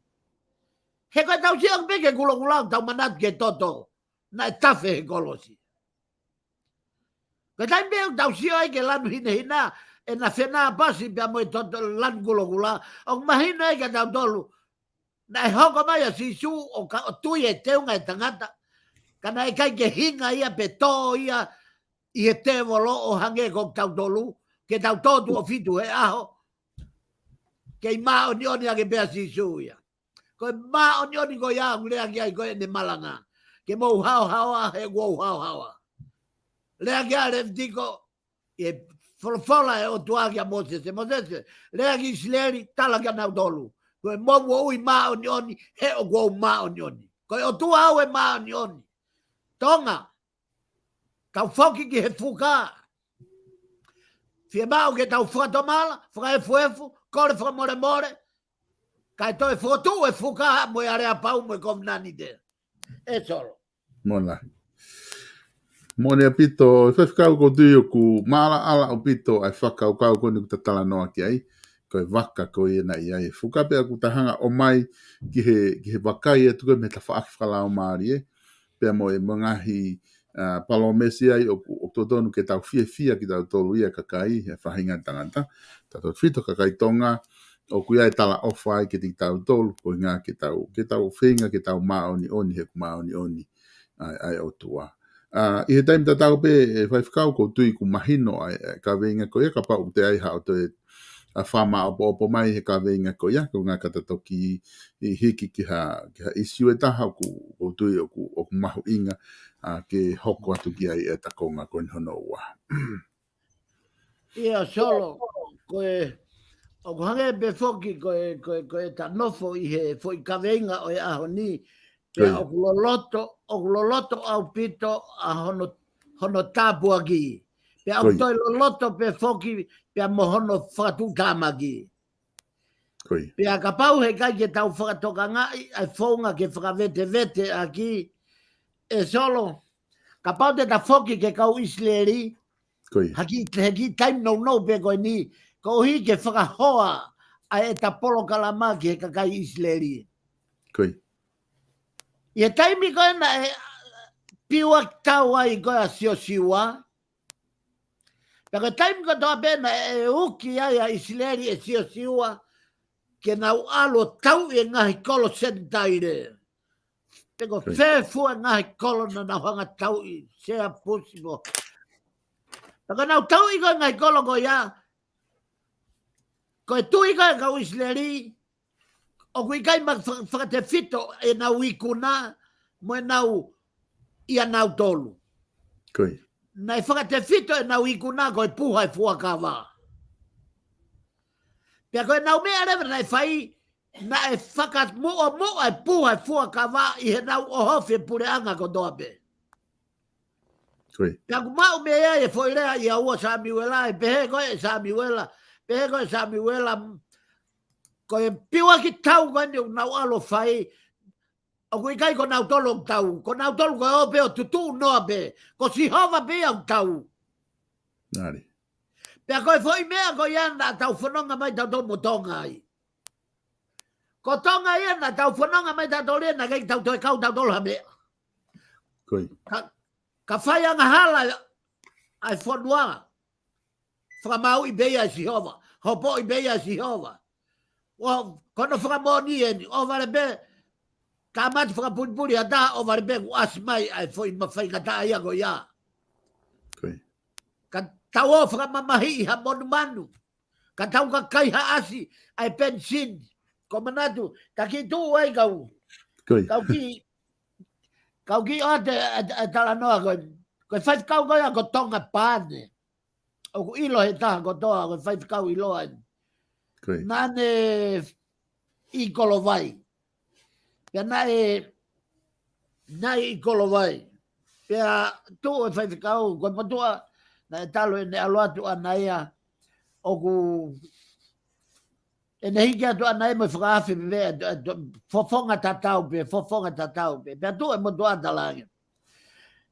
He ko ʻetau sio pē ki he kulokula ʻoku tau manatu ki he toto naʻe tafe he kolosi. Ko e taimi pē ʻoku tau sio ai ki he lanu hinehina, ʻena fenāpasi pea mo e toto lanu kulokula, ʻoku mahino ai kia tautolu, naʻe hoko mai ʻa Sīsū ʻo ka, ʻo tui e teunga e tangata, ka naʻe ʻikai ke hinga ia pe tō ia ʻi he tēvolo ʻo hangē ko tautolu, ke tau tō tuʻo fitu he ʻaho, kei māʻoniʻoni ange pē ʻa Sīsū ia. Ko e māʻoniʻoni ko ia ʻoku lea ki ai ko ʻene malanga. Ke mou haohaoa, he ʻoku ou haohaoa. Lea ki ai Levitiko, ʻi he folofola ʻa e ʻOtua kia Mōsese, Mōsese, lea ki ʻIsileli, tala kia nautolu. Ko e mou moʻui māʻoniʻoni, he ʻoku ou māʻoniʻoni. Ko e ʻOtua au ʻe māʻoniʻoni. Tonga, tau foki ki he fuka. Fiemaʻu ke tau fakatomala, fakaefuefu, kole fakamolemole, kae toe fokotuʻu e fuka mo e aleapau mo e kovinānite. ʻE Solo. Moʻoni. Moʻoni ʻaupito, ʻe Faifekau, ʻoku ou tui ʻoku maʻalaʻala ʻaupito ʻa e fakakaukau ko eni ʻoku ta talanoa ki ai. Ko e vaka ko ia naʻe ʻi ai e fuka, pea ʻoku ta hanga ʻo ʻomai ki he, ki he vakai atu ko ē mei he tafaʻaki fakalaumālie, pea mo e, mo e ngaahi, ʻa, palōmesi ai ʻoku, ʻoku totonu ke tau fiefia kitautolu ia kakai, he faʻahinga tangata. Tautautefito kakai Tonga, ʻoku ʻi ai e talaʻofa ai kiate kitautolu, ko e ʻuhinga ke tau, ke tau feinga, ke tau māʻoniʻoni, he ʻoku māʻoniʻoni ʻa e, ʻa e ʻOtua. ʻA, ʻi he taimi tatau pē, ʻe Faifekau, ʻoku ou tui ʻoku mahino ʻa e, ʻa e kaveinga ko ia, kapau ʻoku toe ʻi ai haʻo toe, ʻa, fakamāʻopoʻopo mai he kaveinga ko ia, ko e ʻuhinga ka ta toki ʻi hiki ki ha, ki ha ʻīsiu ʻe taha ʻoku, ʻoku ou tui ʻoku, ʻoku mahuʻinga, ʻa, ke hoko atu ki ai ʻeta konga ko eni hono ua. ʻIa Solo, ko e, ʻoku hangē pē foki ko e, ko e, ko ʻeta nofo ʻi he foʻi kaveinga ʻo e ʻaho ni, pea ʻoku loloto, ʻoku loloto ʻaupito ʻa hono, hono tāpuaki. Pea ʻoku toe loloto pē foki, pea mo hono fakatuʻutāmaki. Pea kapau he ʻikai ke tau fakatokangaʻi ʻa e founga ke fakavetevete ʻaki, ʻe Solo, kapau te ta foki ki he kau ʻIsileli, ha kiʻi, ha kiʻi taimi nounou pē ko eni, koeʻuhi ke fakahoa ʻa ʻeta polokalama ki he kakai ʻIsileli. ʻI he taimi ko ē naʻe piuakitau ai ko ē ʻa Siosiua, pea ko e taimi kotoa pē naʻe uki ai ʻa ʻIsileli ʻe Siosiua, ke nau ʻalu ʻo tauʻi e ngaahi kolo Senitaile. Pe ko fē fua e ngaahi kolo naʻa nau hanga tauʻi, Sea, Pusi mo. Pea ka nau tauʻi ko e ngaahi kolo ko ia, ko e tui ko ē kau ʻIsileli, ʻoku ʻikai ma fa-, fakatefito ʻenau ikuna, mo ʻenau ʻia nautolu. Naʻe fakatefito ʻenau ikuna ko e puha e fuakava. Pea ko ʻenau meʻa leva naʻe fai, naʻe fakamuʻomuʻa e puha e fuakava ʻi heʻenau ʻohofi e puleʻanga kotoa pē. Pea ʻoku maʻu mei ai e foʻi lea ʻia ua Samiuela, ʻe pehē ko ē ʻe Samiuela, pehē ko ē ʻe Samiuela, ko e piuakitau ko eni ʻoku nau ʻalu ʻo fai, ʻOku ʻikai ko nautolu ʻoku tau, ko nautolu ko ē pē ʻoku tutuʻu noa pē, ko Sihova pē ia ʻoku tau. Pea ko e foʻi meʻa ko ia naʻa tau fononga mai tautolu mo Tonga ai. Ko Tonga ia naʻa tau fononga mai tautolu ia naʻe ʻikai ke tau toe kau tautolu ha meʻa. Ka, ka fai angahala ʻa e fonua. Fakamāuʻi pē ia ʻe Sihova. Hopoʻi pē ia ʻe Sihova. ʻO, ko hono fakamoʻoni eni. ʻO vale pē, ka mate fakapulipuli ʻa taha ʻo vale pē kuo ʻasi mai ʻa e foʻi mafaingataʻa ia ko ia. Ka tau ō fakamamahiʻi ha monumanu. Ka tau ka kaihaʻasi ʻa e penisini. Ko manatu, ka kiʻi tuʻu ai kau. Kau kiʻi, kau kiʻi ʻoatu ʻa e talanoa ko e. Ko e faifekau ko ia ko Tonga Pane. ʻOku ʻilo he taha kotoa, ko e faifekau ʻiloa eni. Naʻa ne ʻi Kolovai. Pea naʻe, naʻe ʻi Kolovai. Pea tuʻu e faifekau, ko e motuʻa, naʻe talu ʻene ʻalu atu ʻana ia, ʻoku ʻene hiki atu ʻana ia mo e fakaafe pē, fofonga tatau pē, fofonga tatau pē. Pea tuʻu e motuʻa talaange.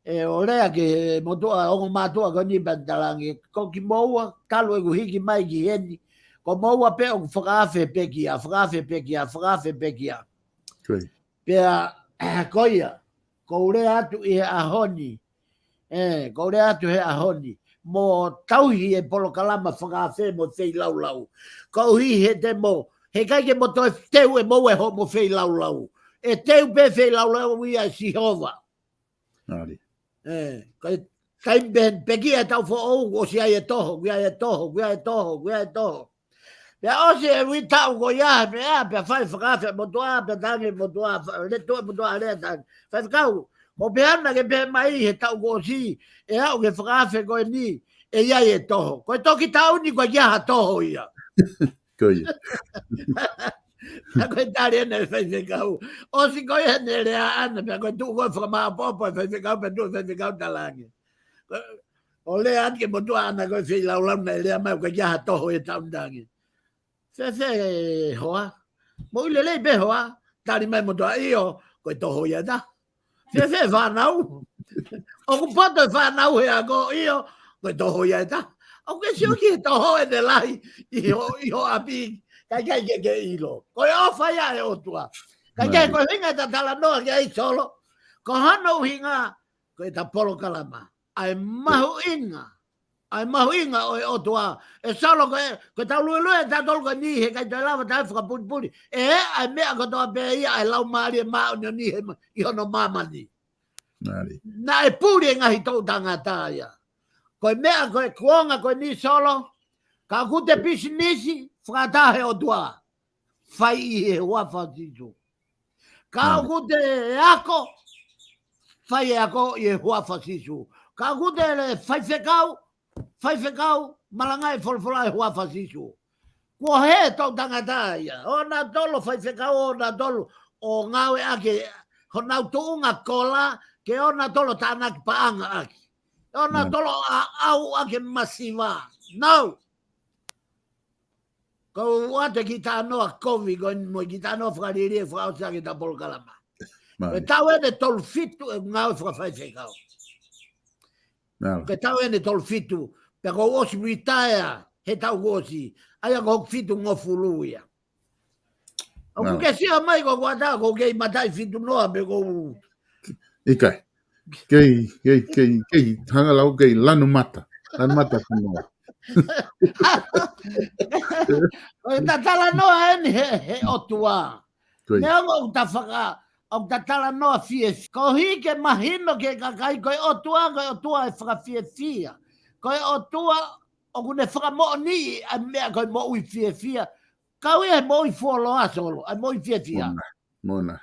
ʻE, ʻo lea ki he motuʻa, ongo mātuʻa ko eni pea talaange. Ko kimoua, talu ʻeku hiki mai ki heni. Ko moua pē ʻoku fakaafe pekia, fakaafe pekia, fakaafe pekia. Pea, ko ia, ko u lea atu ʻi he ʻaho ni. ʻE, ko u lea atu he ʻaho ni. Mo tauhi e polokalama fakaafe mo feilaulau. Ko u hi he te mo, he ʻikai ke mo toe teu ʻe moua e hoʻomo feilaulau. ʻE teu pē feilaulau ia ʻe Sihova. ʻE, kai, kai ben, pekia e taʻu foʻou, ʻosi ʻai e toho, kuo ʻai e toho, kuo ʻai e toho, kuo ʻai e toho. Pea ʻosi e ui taʻu ko ia, pea, pea fai fakaafe motuʻa, pea tangi motuʻa, le tuʻu motuʻa, le tangi. Faifekau, ko pea naʻa ke pehē mai he taʻu kuo ʻosi, ʻe aʻu ke fakaafe ko eni, ʻe ʻi ai e toho. Ko e toki taʻu ni ko e kia ha toho ia. Ko ia. Pea ko e tali ʻena e faifekau. ʻOsi ko ia ʻene lea ʻana, pea ko e tuʻu ko e fakamāʻopoʻopo e faifekau, pea tuʻu e faifekau talaange. ʻO lea atu ki he motuʻa ʻana ko e feilaulau naʻe lea mai, ko e kia ha toho e taʻu ni tangi. Fēfē hoa. Moʻui lelei pē hoa. Tali mai motuʻa ʻio, ko e toho ia ta. Fēfē fānau. ʻOku poto e fānau he ako ʻio, ko e toho ia ta. ʻOku ke sio ki he toho ʻene lahi, ʻi ho, ʻi ho ʻapi, ʻikai ke ke ʻilo. Ko e ʻofa ia ʻa e ʻOtua. ʻIkai ke ko e ʻuhinga ʻeta talanoa ki ai Solo. Ko hono ʻuhinga, ko ʻeta polokalama. ʻA e mahuʻinga. ʻA e mahuʻinga ʻo e ʻOtua. ʻE Solo ko e, ko e tau luelue ʻe tautolu ko eni he ʻikai toe lava tae fakapulipuli. ʻE, ʻa e meʻa kotoa pē ia ʻa e Laumālie Māʻoniʻoni he ma, ʻi hono māmani. Naʻe puli e ngaahi toʻu tangata ia. Ko e meʻa ko e kuonga ko eni Solo. Ka ʻoku te pisinisi, fakataha he ʻOtua. Fai ʻi he huafa Sīsū. Ka ʻoku te ako, fai e ako ʻi he huafa Sīsū. Ka ʻoku te le faifekau, faifekau, malangaʻi e folofola ʻi he huafa Sīsū. Kuo hē toʻu tangata ia. ʻO nautolu faifekau, ʻo nautolu ʻo ngāue ʻaki, honau tuʻunga kola, ke ʻo nautolu tānaki paʻanga ʻaki. ʻO nautolu ʻaʻau ʻaki masiva. Nau. Ko u ʻoatu e kiʻi talanoa kovi, ko e mo e kiʻi talanoa fakalielia fakaʻosi ʻaki ʻeta polokalama. Ko e taʻu ʻeni ʻe tolu fitu ʻeku ngāue fakafaifekau. Ko e taʻu ʻeni ʻe tolu fitu, pea ko u ʻosi retire he taʻu kuo ʻosi, ʻa ia ko hoku fitungofulu ia. ʻOku ke sio mai ko kuata, ko u kei mataʻi fitu noa pe ko u. ʻIkai. Kei, kei, kei, kei, hanga lau kei lanu mata. Lanu mata fanoa. ʻOku ta talanoa ʻeni he, he ʻOtua. Meʻa ʻoku ta faka, ʻoku ta talanoa fiefia. Koeʻuhi ke mahino ki he kakai ko e ʻOtua, ko e ʻOtua ʻe fakafiefia. Ko e ʻOtua ʻoku ne fakamoʻoniʻi ʻa e meʻa ko e moʻui fiefia. Kau ia he moʻui fuoloa Solo, ʻa e moʻui fiefia. Mona, mona.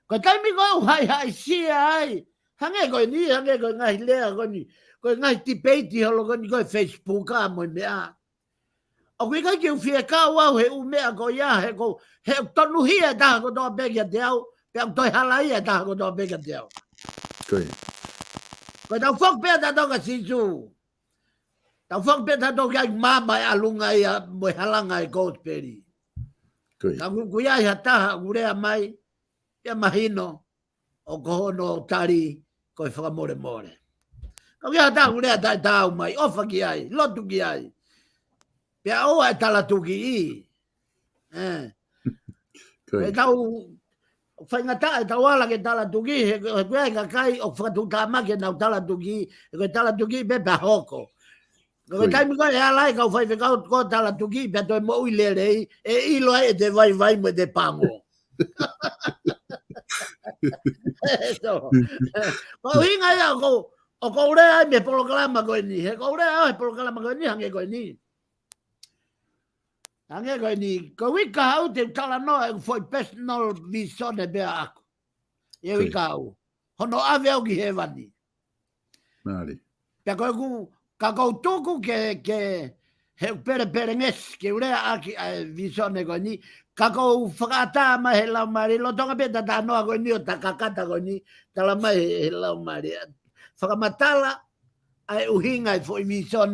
Ko e taimi ko ē ʻoku haʻihaʻisia ai. Hangē ko eni, hangē ko e ngaahi lea ko eni. Ko e ngaahi tipeiti holo ko eni ko e Facebook ʻa mo e meʻa. ʻOku ʻikai ke u fie kau au he ʻū meʻa ko ia, he ko, he tonuhia e taha kotoa pē kiate au, pea u toe halaia e taha kotoa pē kiate au. Ko e. Ko e tau foki pē tautolu kia Sīsū. Tau foki pē tautolu ki ai mama e ʻalunga ia mo e halanga e kosipeli. Ka ʻoku, ʻoku ʻi ai ha taha, ʻoku lea mai, Pea mahino, ʻoku hono tali ko e fakamolemole. Ka ʻoku ʻi ai ha taha ʻoku lea taʻetaau mai, ʻofa ki ai, lotu ki ai. Pea ʻoua ʻe talatukiʻi. ʻE. Ko ia. ʻE tau, faingataʻa ʻetau ala ke talatukiʻi, he, he ʻoku ʻi ai e kakai ʻoku fakatuʻutāmaki ʻenau talatukiʻi, he ko e talatukiʻi pē pea hoko. Ko e Ko ia. taimi ko ē ʻe ala ai e kau faifekau ko e talatukiʻi pea toe moʻui lelei, ʻe ʻilo ai ʻete vaivai mo ʻete pango. So, ko e ʻuhinga ia ʻoku, ʻoku ou lea ai mei he polokalama ko eni, he ʻoku ou lea au he polokalama ko eni, hangē ko eni. Hangē ko eni, ko e uike kahaʻu te u talanoa ʻeku foʻi personal vision ʻe pea ʻaʻaku. ʻI he Ko ia. uike kahaʻu. Hono ʻave au ki hēvani. Mālie. Pea ko ʻeku, ka ʻoku ou tuku ke, ke, he ʻoku pelepelengesi, ke u lea ʻaki ʻa e vision ko eni, ka ʻoku ou fakaʻatā mai he laumālie, lolotonga pē ʻeta talanoa ko eni ʻo ʻeta kakata ko eni, tala mai he, he laumālie. Fakamatala ʻa e ʻuhinga e foʻi vision,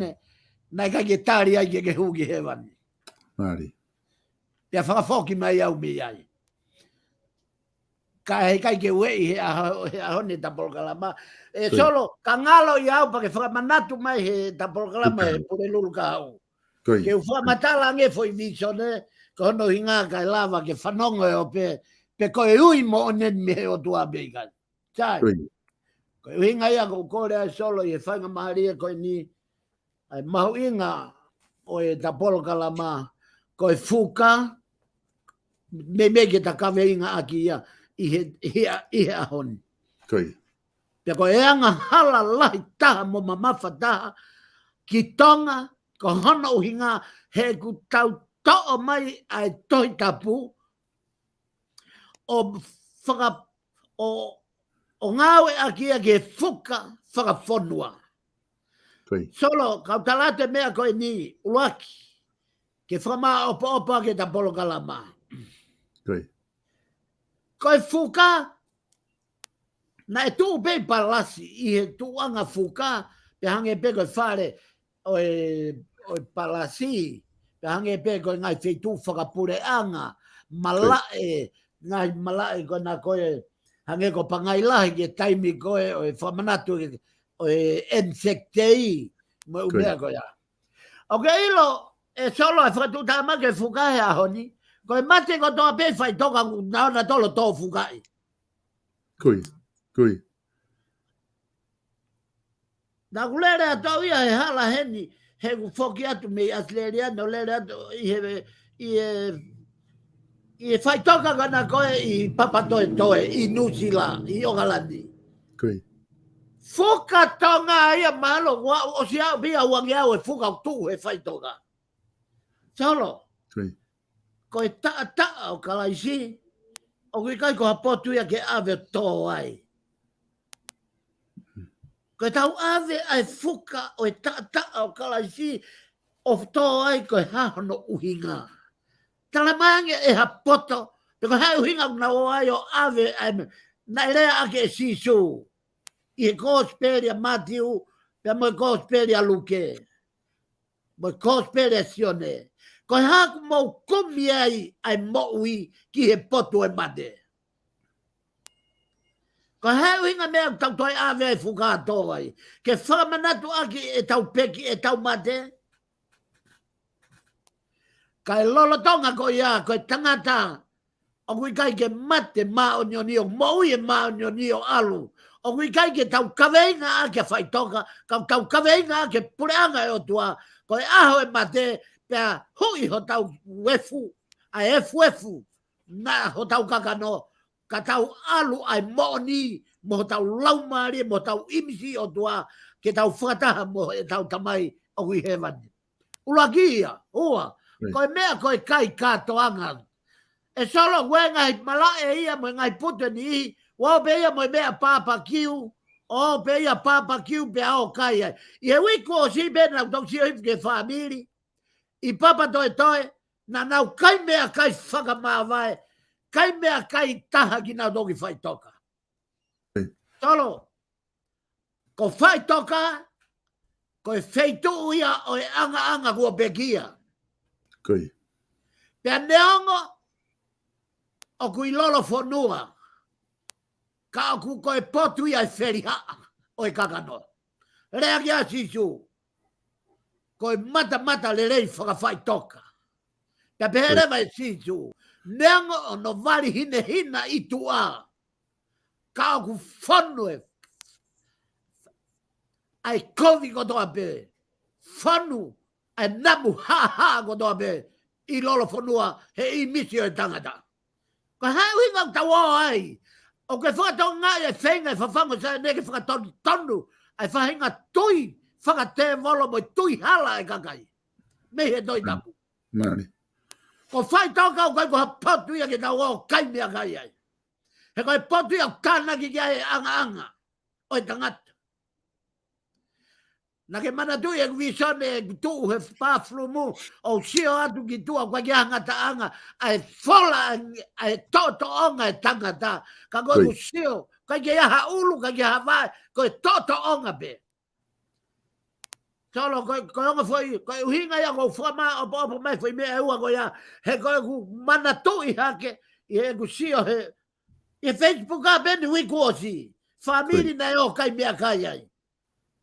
naʻe ʻikai ke tali ai ke ke hū ki hēvani. Mālie. Pea fakafoki mai au mei ai. Ka heʻikai ke ueʻi he ʻaho, he ʻaho ni ʻeta polokalama. ʻE Ko ia. Solo, ka ngalo ʻia au pea ke fakamanatu mai he ʻeta polokalama Ko ia. he Pulelulu Kahaʻu. Ko ia. Ke u fakamatala ange foʻi vision, ko hono ʻuhinga kae lava ke fanongo ʻe ʻope, pe ko e ui moʻoni eni mei he ʻOtua pe ʻikai. Sai. Ko ia. Ko e ʻuhinga ia ʻoku ou kole ai Solo ʻi he faingamālie ko eni, ʻa e mahuʻinga ʻo ʻeta polokalama, ko e fuka, meimei ke ta kaveinga ʻaki ia ʻi he, ʻi he, ʻi he ʻaho ni. Ko ia. Pea ko e angahala lahi taha mo mamafa taha ki Tonga, ko hono ʻuhinga he ʻoku tau toʻo mai ʻa e Tohi Tapu, ʻo faka-, ʻo, ʻo ngāueʻaki ia ke fuka fakafonua. Ko ia. Solo, kau tala atu e meʻa ko eni, ʻuluaki, ke fakamāʻopoʻopo ʻaki ʻeta polokalama. Ko ia. Ko e fuka, naʻe tuʻu pē ʻi Palasi, ʻi he tuʻuʻanga fuka, pea hangē pē ko e fale ʻo e, ʻo e Palasi, pea hangē pē ko e ngaahi feituʻu fakapuleʻanga, malaʻe, ngaahi malaʻe ko ena ko ē, hangē ko Pangai Lahi ki he taimi ko ē, ʻo e fakamanatu ʻo e N Z T, mo e Ko ia. ʻumea ko ia. ʻOku ke ʻilo, ʻe Solo e fakatuʻutāmaki e fuka he ʻaho ni, ko e mate kotoa pē faʻitoka ʻoku nau na tolo tō fukaʻi. Ko ia, ko ia. Naʻa ku lele atu au ia he hala heni, he ʻoku foki atu mei ʻAositelēlia, naʻa ku lele atu ʻi he, ʻi he, ʻi he faʻitoka ko ena ko ē ʻi Papatoetoe, ʻi Nuʻusila, ʻi ʻOkalani. Ko ia. Fuka Tonga ia mahalo, ʻoku ʻosi aʻu pē ia ʻe uangeau e fuka ʻoku tuʻu he faʻitoka. Solo. Ko ia. Ko e taʻataʻa ʻo Kalaisi, ʻoku ʻikai ko ha potu ia ke ʻave ʻo tō ai. Ko ʻetau ʻave ʻa e fuka ʻo e taʻataʻa ʻo Kalaisi ʻo tō ai ko e hā hono ʻuhinga. Tala mai ange ʻe ha poto, pe ko e hā e ʻuhinga ʻoku nau ō ai ʻo ʻave ʻa e meʻa, naʻe lea ʻaki ʻe Sīsū ʻi he Kosipeli ʻa Mātiu, pea mo e Kosipeli ʻa Luke, mo e Kosipeli ʻa Sione. Ko e hā ʻoku mou kumi ai ʻa e moʻui ki he potu ʻo e mate. Ko e hā e ʻuhinga meʻa ʻoku tau toe ʻave ai e fuka ʻo tō ai. Ke fakamanatu ʻaki ʻetau peki, ʻetau mate. Kae lolotonga ko ia, ko e tangata ʻoku ʻikai ke mate māʻoniʻoni ʻo moʻui ʻe māʻoniʻoni ʻo ʻalu. ʻOku ʻikai ke tau kaveinga ʻaki ʻa faʻitoka, ka tau kaveinga ʻaki e puleʻanga ʻo e ʻOtua, ko e ʻaho ʻe mate, pea huʻi hotau efu, ʻa e efuefu, naʻa hotau kakano, ka tau ʻalu ʻa e moʻoni, mo hotau laumālie, mo hotau ʻīmisi ʻOtua, ke tau fakataha mo ʻetau Tamai ʻoku ʻi hēvani. ʻUluaki ia, ua, Right. ko e meʻa ko e kai kātoanga. ʻE Solo, ko e ngaahi malaʻe ia mo e ngaahi putu ʻe niʻihi, ʻoku ō pē ia mo e meʻa papakiu, ō pē ia papakiu pea ō kai ai. ʻI he uike kuo ʻosi pē naʻa ku toki sio hifo ki he fāmili ʻi Papatoetoe, naʻa nau kai meʻakai fakamāvae, kai meʻakai taha kinautolu ki faʻitoka. Right. Solo, ko faʻitoka, ko e feituʻu ia ʻo e ʻangaʻanga kuo pekia. Ko ia. Pea neongo ʻoku ʻi lolofonua, Ka ʻoku ko e potu ia e felihaʻa ʻo e kakano. Lea ki ai ʻa Sīsū, ko e matamata lelei fakafaʻitoka. Pea pehē leva ʻe Sīsū, neongo ʻoku vali hinehina ʻi tuʻa, ka ʻoku fonu e, ʻa e kovi kotoa pē, fonu ʻa e namu haʻahaʻa kotoa pē ʻi lolofonua he ʻīmisi ʻo e tangata. Ko e hā e ʻuhinga ʻoku tau ō ai? ʻOku ke fakatokangaʻi e feinga e fafangu ʻo Saione ke fakatonutonu ʻa e faʻahinga tui fakatēvolo mo e tui hala e kakai mei he Tohi Tapu. Ko faʻitoka ʻoku ʻikai ko ha potu ia ke tau ō ʻo kai meʻakai ai. He ko e potu ia ʻoku tānaki ki ai e ʻangaʻanga ʻo e tangata. Naʻa ke manatuʻi ʻeku vīsone ʻeku tuʻu he pāfulumu ʻo sio atu ki tuʻa ʻoku ʻikai ha ngataʻanga, ʻa e fola ʻa e toʻotoʻonga e tangata. Ka ko ʻeku sio, ʻikai ke ʻi ai ha ʻulu, ʻikai ke ʻi ai ha vaʻe, ko e toʻotoʻonga pē. Solo, ko e, ko e ongo foʻi, ko e ʻuhinga ia ʻoku ou fakamāʻopoʻopo mai foʻi meʻa ʻe ua ko ia, he ko ʻeku manatuʻi hake, ʻi heʻeku sio he, ʻi he Facebook ʻa Peni uike kuo ʻosi, fāmili naʻe ō ʻo kai meʻakai ai.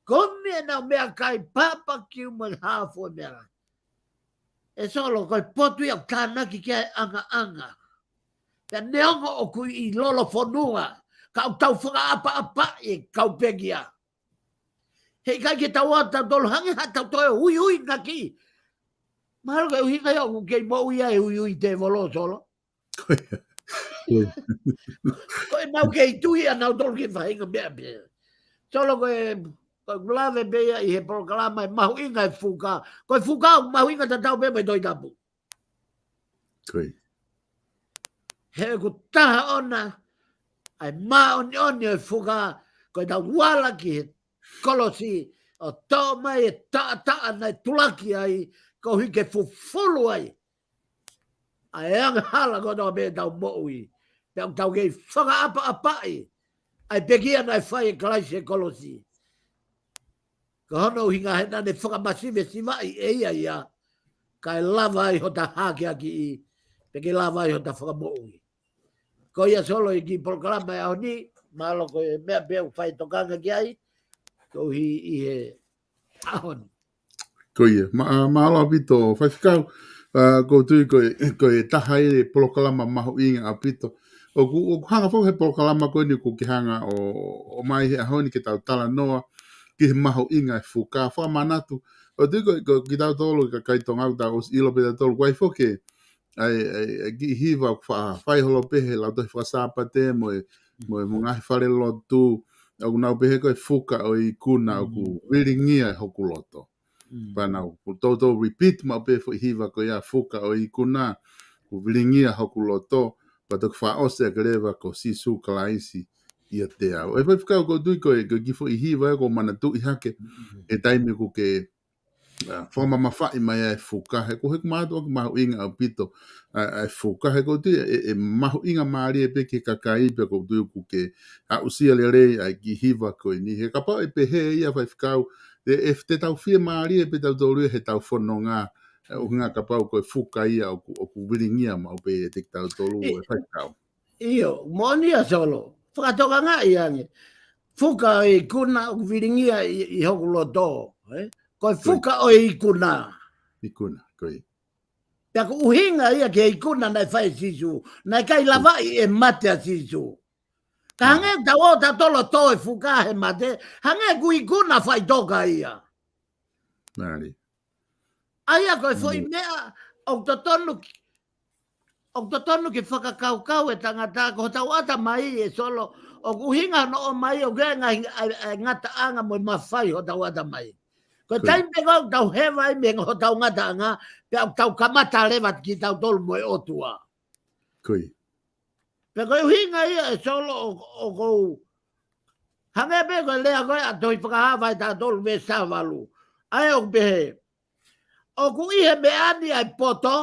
Ko e meʻa naʻa nau meʻakai papakiu mo e hā fua meʻakai. ʻE Solo, ko e potu ia ʻoku tānaki ki ai e ʻangaʻanga. Pea neongo ʻoku ʻi lolofonua, ka ʻoku tau fakaʻapaʻapaʻi e kau pekia. He ʻikai ke tau ō tautolu hangē ha tau toe uiuiʻaki. Mahalo ko e ʻuhinga ia ʻoku kei moʻui ai e uiui tēvolo, Solo. Ko ʻenau kei tui ʻanautolu ki he faʻahinga meʻa pē. Solo, ko e, ko ʻeku lave pē ia ʻi he polokalama e mahuʻinga e fuka. Ko e fuka ʻoku mahuʻinga tatau pē mo e Tohi Tapu. He ʻoku taha ʻona ʻa e māʻoniʻoni ʻo e fuka, ko ʻetau ala ki he kolosi ʻo toʻo mai e taʻataʻa naʻe tulaki ai, koeʻuhi ke fufulu ai ʻa e angahala kotoa pē ʻetau moʻui. Pea ʻoku tau kei fakaʻapaʻapaʻi ʻa e pekia naʻe fai ʻe Kalaisi he kolosi. Ko hono ʻuhinga he naʻa ne fakamasivesivaʻi ʻe ia ia, kae lava ai hota hākeakiʻi, pea ke lava ai hota fakamoʻui. Ko ia Solo e kiʻi polokalama e ʻaho ni, mahalo ko e meʻa pē ʻoku fai tokanga ki ai, koeʻuhi ʻi he ʻaho ni. Ko ia, mā-, ā, mālō ʻaupito, Faifekau, ā, ʻoku ou tui ko e, ko e taha ia e polokalama mahuʻinga ʻaupito. ʻOku, ʻoku hanga foki he polokalama ko eni ʻoku ke hanga ʻo, ʻo ʻomai he ʻaho ni ke tau talanoa ki he mahuʻinga e fuka, fakamanatu. ʻOku ou tui ko, ko kitautolu e kakai Tonga ʻoku tau ʻosi ʻilo pē tautolu, ʻoku ʻi ai foki ʻa e, ʻa e, ʻa e kiʻi hiva ʻoku fa-, fai holo pē he Lautohi Fakasāpate mo e, mo e, mo e ngaahi falelotu, ʻoku nau pehē ko e fuka ʻo e ikuna ʻoku vilingia hoku loto. Pea nau, ʻoku toutou repeat maʻu pē foʻi hiva ko ia, fuka ʻo e ikuna ʻoku vilingia hoku loto, pea toki fakaʻosi ʻaki leva ko Sīsū Kalaisi ʻiate au. ʻE Faifekau, ʻoku ou tui ko e, ko e kiʻi foʻi hiva ia ʻoku ou manatuʻi hake he taimi ʻoku ke, ā, fakamamafaʻi mai ai e fuka, he ko e, he ʻoku mātuʻaki mahuʻinga ʻaupito ʻa, ʻa e fuka, he ʻoku ou tui ʻe, ʻe mahuʻinga mālie pē ki he kakai, pea ʻoku ou tui ʻoku ke aʻusia lelei ʻa e kiʻi hiva ko eni. He kapau ʻe pehē ia Faifekau, ʻe, ʻe te tau fiemālie pē tautolu ia he tau fononga, ʻa e ʻuhinga kapau ko e fuka ia ʻoku, ʻoku vilingia maʻu pē ʻiate kitautolu ʻe Faifekau. ʻIo, moʻoni ia Solo. Fakatokangaʻi ange. Fuka ʻo e ikuna ʻoku vilingia ʻi, ʻi hoku loto, ē? Ko e fuka ʻo e ikuna. Ikuna, ko ia. Pea ʻoku ʻuhinga ia ki he ikuna naʻe fai ʻe Sīsū. Naʻe ʻikai lavaʻi e mate ʻa Sīsū. Ka hangē ʻoku tau ō tautolu ʻo tō e fuka he mate, hangē ʻoku ikuna faʻitoka ia. ʻA ia ko e foʻi meʻa ʻoku totonu ki, ʻoku totonu ke fakakaukau e tangata, ko hotau ʻatamai ʻe Solo, ʻoku ʻuhinga hono ʻomai ʻoku ʻi ai e ngaahi, ʻa e, ʻa e ngataʻanga mo e mafai hotau ʻatamai. Ko e taimi pē ko ē ʻoku tau heva ai mei hotau ngataʻanga, pea ʻoku tau kamata leva kitautolu mo e ʻOtua. Pea ko e ʻuhinga ia ʻe Solo ʻo, ʻoku ou, hangē pē ko e lea ko ē ʻa Tohi Fakahā vahe taha tolu veesi taha valu. ʻA ia ʻoku pehē, ʻoku ʻi he meʻa ni ʻa e poto,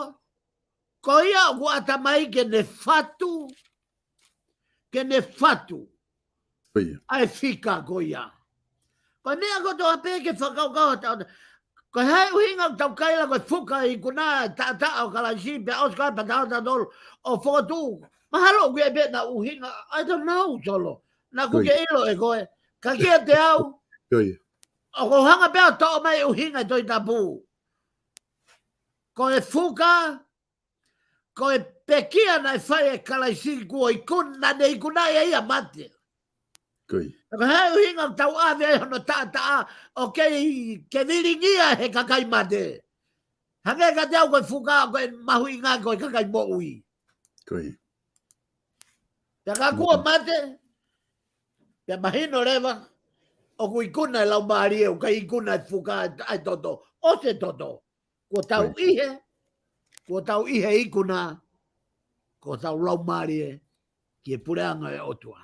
ko ia ʻoku ʻatamai ke ne fatu, ke ne fatu ʻa e fika ko ia. Ko e meʻa kotoa pē ke fakakaukau atu. Ko e hā e ʻuhinga ʻoku tau kaila ko e fuka ʻo e ikuna, taʻataʻa ʻo Kalaisi, pea ʻosi ko ia pea tau tautolu ʻo fokotuʻu. Mahalo ʻoku ʻi ai pē ʻena ʻuhinga, I don't know, Solo. Naʻa ku ke ʻilo ʻe koe. Ka kiate au, ʻoku ou hanga pē ʻo toʻo mai ʻuhinga e Tohi Tapu. Ko e fuka, ko e pekia naʻe fai ʻe Kalaisi kuo ikuna, naʻa ne ikuna ia ʻa mate. Ko e hā e ʻuhinga ʻoku tau ʻave ai hono taʻataʻa ʻo kei ke vilingia he kakai mate. Hangē kiate au ko e fuka ko e mahuʻinga ko e kakai moʻui. Pea ka kuo mate, pea mahino leva, ʻoku ikuna e laumālie, ʻoku ʻikai ikuna e fuka ʻa e toto, ʻosi e toto. Kuo tau ʻi he, kuo tau ʻi he ikuna, ko hotau laumālie, ki he puleʻanga e ʻOtua.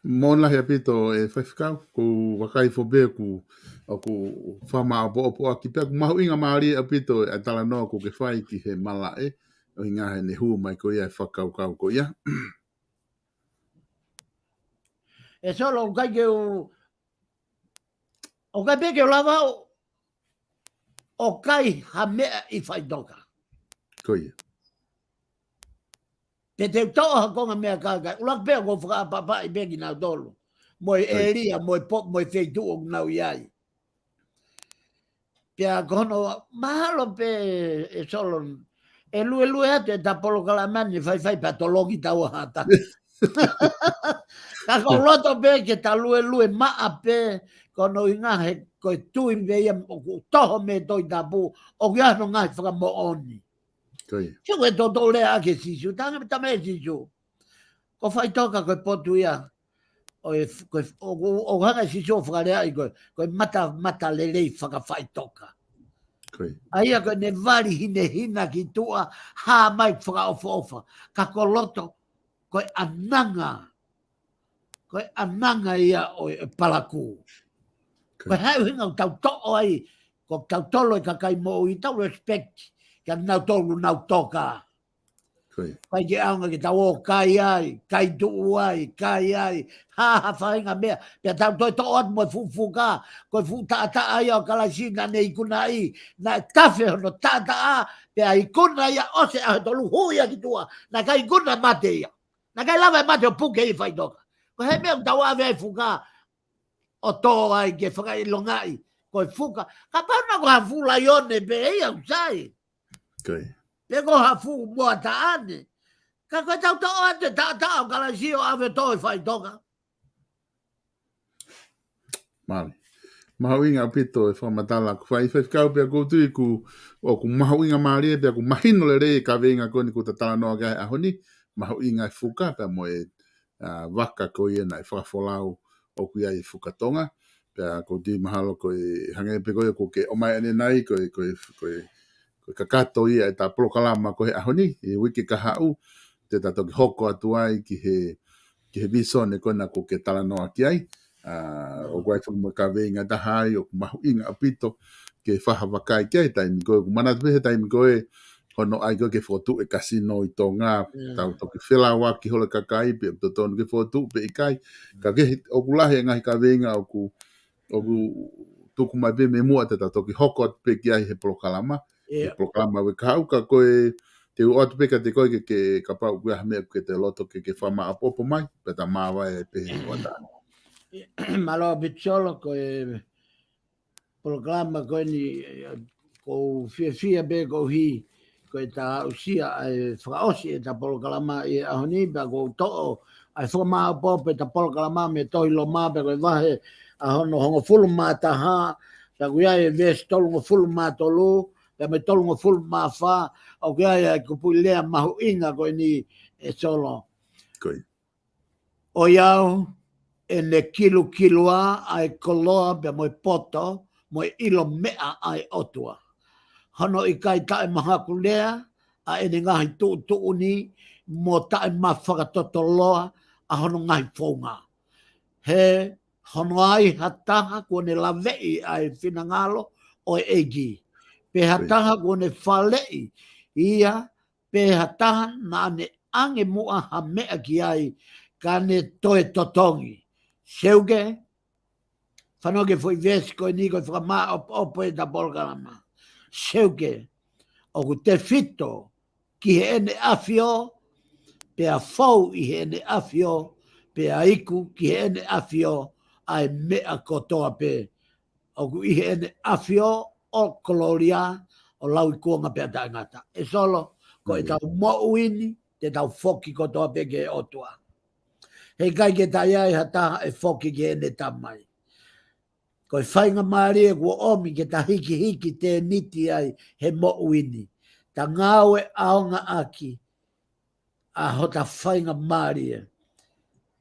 Mālō lahi ʻaupito e faifekau, ʻoku ou vakai foki pē ʻoku, ʻoku fakamāʻopoʻopo ʻaki pē ʻoku mahuʻinga mālie ʻaupito e talanoa ʻoku ke fai ki he malaʻe, ʻuhinga he ʻene hū mai ko ia e fakakaukau ko ia. ʻE Solo, ʻoku ʻikai ke u, ʻoku ʻikai pē ke u lava ʻo, ʻo kai ha meʻa ʻi faʻitoka. Pe te u toʻo ha konga meʻakai, ʻuluaki pē ʻoku ou fakaʻapaʻapaʻi pē kinautolu. Mo e ʻēlia, mo e po-, mo e feituʻu ʻoku nau ʻi ai. Pea ko hono mahalo pē ʻe Solo, ʻe luelue atu ʻeta polokalama ni faifai pea tolongi taua hata. Ka ʻoku ou loto pē ke ta luelue maʻa pē, ko hono ʻuhinga he ko e tui pē ia ʻoku toho mei he Tohi Tapu, ʻoku ʻi ai hono ngaahi fakamoʻoni. Ke ko e toto lea ʻa e Sīsū, tanga me tama e Sīsū. Ko faʻitoka ko e potu ia, ʻo e f-, ko e f-, ʻo, ʻo, ʻo hanga ʻe Sīsū ʻo fakalea ai ko e, ko e mata, mata lelei fakafaʻitoka. ʻA ia ko ʻene vali hinehina ki tuʻa, hā mai fakaʻofoʻofa. Ka ko loto, ko e ʻananga. Ko e ʻananga ia ʻo e palakū. Ko e hā e ʻuhinga ʻoku tau toʻo ai, ko tautolu e kakai moʻui tau respect, kia nautolu nau toka. ʻIkai ke ʻaonga ke tau ō kai ai, kai tuʻu ai, kai ai, hā ha faʻahinga meʻa, pea tau toe toʻo atu mo e fuʻu fuka, ko e fuʻu taʻataʻa ia ʻo Kalaisi naʻa ne ikunaʻi, naʻe tafe hono taʻataʻa, pea ikuna ia ʻosi e ʻaho ʻe tolu hū ia ki tuʻa, naʻe ʻikai ikuna mate ia. Naʻe ʻikai lava e mate ʻo puke ʻi faʻitoka. Ko e hā e meʻa ʻoku tau ʻave ai fuka, ʻo tō ai ke fakaʻilongaʻi, ko e fuka. Kapau naʻa ko ha fuʻu laione pē ia ʻoku sai. Pe ko ha fuʻu moa taʻane. Ka ko e tau toʻo atu e taʻataʻa ʻo Kalaisi ʻo ʻave ʻo tō ʻi faʻitoka. Mālie. Mahuʻinga ʻaupito e fakamatala ʻoku fai, faifekau, pea ʻoku ou tui ʻoku, ʻoku mahuʻinga mālie pea ʻoku mahino lelei e kaveinga ko eni ʻoku ta talanoa ki ai he ʻaho ni, mahuʻinga e fuka pea mo e, ʻa, vaka ko ia naʻe fakafolau ʻoku ʻi ai e fuka Tonga. Pea ʻoku ou tui mahalo ko e hangē pē ko ia ʻoku ke ʻomai ʻanenai ko e, ko e, ko e, ko e kakato ia ʻeta polokalama ko ē he ʻaho ni, ʻi he uike kahaʻu, te ta toki hoko atu ai ki he, ki he visone ko ena ʻoku ke talanoa ki ai. ʻA, ʻoku ʻi ai foki mo e kaveinga ʻe taha ai, ʻoku mahuʻinga ʻaupito ke fai ha vakai ki ai he taimi ko ē, ʻoku manatu pē he taimi ko ē, hono ʻai ko ē ke fokotuʻu e kasino ʻi Tonga, tau toki felāuaki holo e kakai, pe ʻoku totonu ke fokotuʻu pe ʻikai. Ka ke, ʻoku lahi e ngaahi kaveinga ʻoku, ʻoku tuku mai pē mei muʻa te ta toki hoko atu pē ki ai he polokalama. He polokalama uike kahaʻu ka ko e te u ʻoatu pē kiate koe ke, ke kapau ʻoku ʻi ai ha meʻa ʻoku ke te loto ke, ke fakamāʻopoʻopo mai, pea ta māvae pē he ʻoatu. Mālō ʻaupito Solo, ko e polokalama ko eni, ʻoku ou fiefia pē koeʻuhi, ko ʻeta aʻusia ʻa e fakaʻosi ʻeta polokalama ʻi he ʻaho ni, pea ʻoku ou toʻo ʻa e fakamāʻopoʻopo ʻeta polokalama mei he tohi Loma, pea ko e vahe ʻa hono hongofulu mā taha, pea ʻoku ʻi ai e veesi tolungofulu mā tolu, pea mei he tolungofulu mā fā, ʻoku ʻi ai ʻa e kupuʻi lea mahuʻinga ko eni ʻe Solo. ʻOiauē, ʻene kilukilua ʻa e koloa pea mo e poto, mo e ʻilo meʻa ʻa e ʻOtua. Hono ʻikai taʻemahakulea ʻa ʻene ngaahi tuʻutuʻuni, mo taʻemafakatotoloa ʻa hono ngaahi founga. He hono ai ha taha kuo ne laveʻi ʻa e finangalo ʻo e ʻEiki. Pe ha taha kuo ne faleʻi ia, pe ha taha naʻa ne ʻange muʻa ha meʻa ki ai, ka ne toe totongi. Seuke, fanongo ki he foʻi veesi ko eni ko e fakamāʻopoʻopo ʻeta polokalama. Seuke, ʻoku tefito ki heʻene ʻafio, pea fou ʻi heʻene ʻafio, pea iku ki heʻene ʻafio ʻa e meʻa kotoa pē ʻoku ʻi heʻene ʻafio ʻo kolōlia, ʻo lauikuonga pea taʻengata. ʻE Solo, ko ʻetau moʻui ni, te tau foki kotoa pē ki he ʻOtua. Heʻikai ke toe ʻi ai ha taha ʻe foki ki heʻene Tamai. Ko e faingamālie kuo ʻomi ke ta hikihiki tēniti ai he moʻui ni. Ta ngāue ʻaonga ʻaki ʻa hota faingamālie.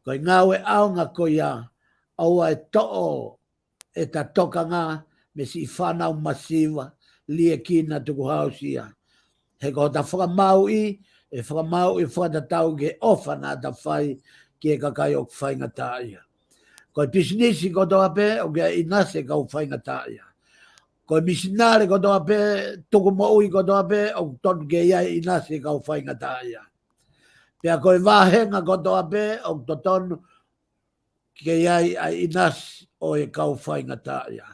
Ko e ngāue ʻaonga ko ia, ʻoua ʻe toʻo ʻeta tokanga mei siʻi fānau masiva, liʻekina, tukuhāusia. He ko hota fakamāuʻi, ʻe fakamāuʻi fakatatau ki he ʻofa naʻa ta fai ki he kakai ʻoku faingataʻaʻia. Ko e pisinisi kotoa pē, ʻoku ʻi ai e ʻinasi e kau faingataʻaʻia. Ko e misinale kotoa pē, tuku moʻui kotoa pē, ʻoku totonu ke ʻi ai e ʻinasi e kau faingataʻaʻia. Pea ko e vāhenga kotoa pē, ʻoku totonu ke ʻi ai ʻa e ʻinasi ʻo e kau faingataʻaʻia.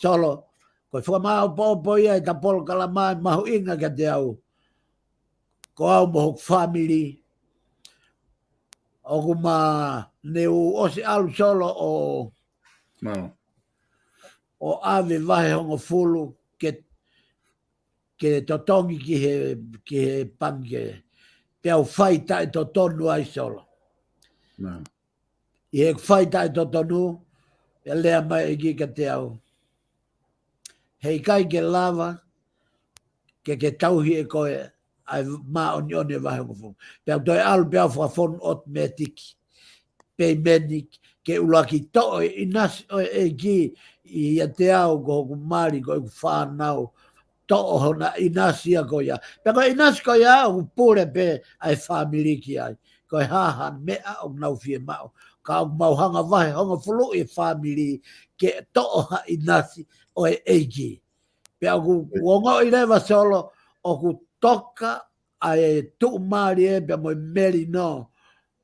Solo, ko e fakamāʻopoʻopo ia ʻeta polokalama, mahuʻinga kiate au. Ko au mo hoku fāmili. ʻOku ma ne u ʻosi ʻalu Solo ʻo, Mālō. ʻo ʻave vahe hongofulu ke, ke totongi ki he, ki he pangikē. Pea u fai taʻetotonu ai Solo. Mālō. ʻI heʻeku fai taʻetotonu, ʻe lea mai e ʻEiki kiate au. Heʻikai ke lava ke ke tauhi ʻe koe ʻa e māʻoniʻoni e vahe hongofulu. Pea u toe ʻalu pea u fakafonu ʻotomētiki peimeni ke ʻuluaki toʻo e ʻinasi ʻo e ʻEiki ʻiate au, ko hoku mali, ko ʻeku fānau, toʻo hona ʻinasi ia ko ia. Pea ko e ʻinasi ko ia ʻoku pule pē ʻa e fāmili ki ai. Ko e hā ha meʻa ʻoku nau fiemaʻu, ka ʻoku mau hanga vahe hongofulu e fāmili ke toʻo ha ʻinasi ʻo e ʻEiki. Pea ʻoku ongoʻi leva Solo, ʻoku toka ʻa e tuʻumālie pea mo e melino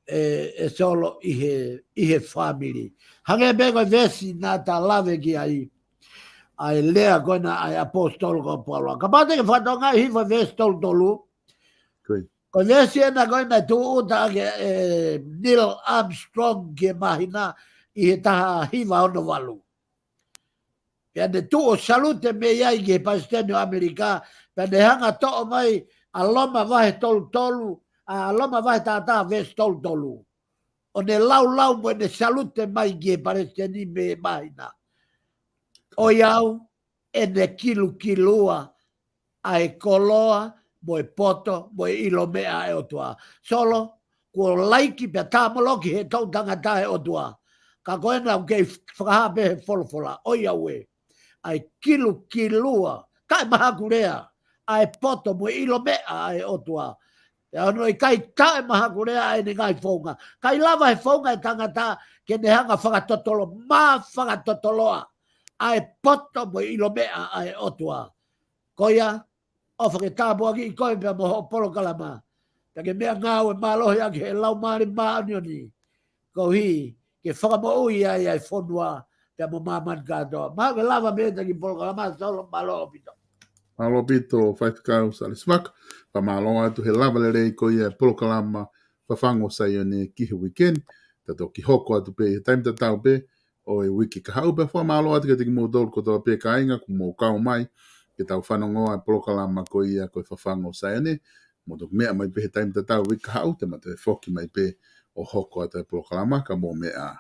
ʻe, ʻe Solo ʻi he, ʻi he fāmili. Hangē pē ko e veesi naʻa ta lave ki ai, ʻa e lea ko ena ʻa e ʻapositolo ko Paula. Kapau te ke fakatokangaʻi hifo e veesi tolu tolu. Ko ia. Ko e veesi ena ko ena ʻe tūʻuta ʻaki ʻe Neil Armstrong ki he māhina ʻi he taha hiva ono valu. Pea ne tuʻu ʻo salute mei ai ki he palesiteni ʻo ʻAmelika, pea ne hanga toʻo mai ʻa Loma vahe tolu tolu, ʻa Loma vahe taha taha veesi tolu tolu. ʻO ne laulau mo ʻene salute mai ki he palesiteni mei he māhina. ʻOiauē, ʻene kilukilua ʻa e koloa mo e poto mo e ʻilo meʻa ʻa e ʻOtua. Solo, kuo laiki pea tāmoloki he toʻutangata e ʻOtua. Ka ko ena ʻoku kei fakahā pē he folofola. ʻOiauē, ʻa e kilukilua, taʻemahakulea ʻa e poto mo e ʻilo meʻa ʻa e ʻOtua. Pea ʻoku ʻikai taʻemahakulea ʻa ʻene ngaahi founga. ʻIkai lava he founga e tangata ke ne hanga fakatotolo, mā fakatotoloa ʻa e poto mo e ʻilo meʻa ʻa e ʻOtua. Ko ia, ʻofa ke tāpuakiʻi koe pea mo hoʻo polokalama. Pea ke meʻangāue mālohi ʻaki he Laumālie Māʻoniʻoni. Koeʻuhi ke fakamoʻui ai ʻa e fonua pea mo māmani kātoa. Mahalo ke lava mei he taki polokalama Solo, mālō ʻaupito. Mālō ʻaupito, Faifekau Salesi Vaka. Fakamālō atu he lava lelei ko ia e polokalama Fafangu ʻo Saione ki he uike ni. Ta toki hoko atu pē he taimi tatau pē ʻo e uike kahaʻu. Pea fakamālō atu kiate kimoutolu kotoa pē kāinga kuo mou kau mai ke tau fanongoa e polokalama ko ia ko e Fafangu ʻo Saione. Mou toki meʻa mai pē he taimi tatau uike kahaʻu, te ma toe foki mai pē ʻo hoko atu e polokalama, ka mou meʻa ā.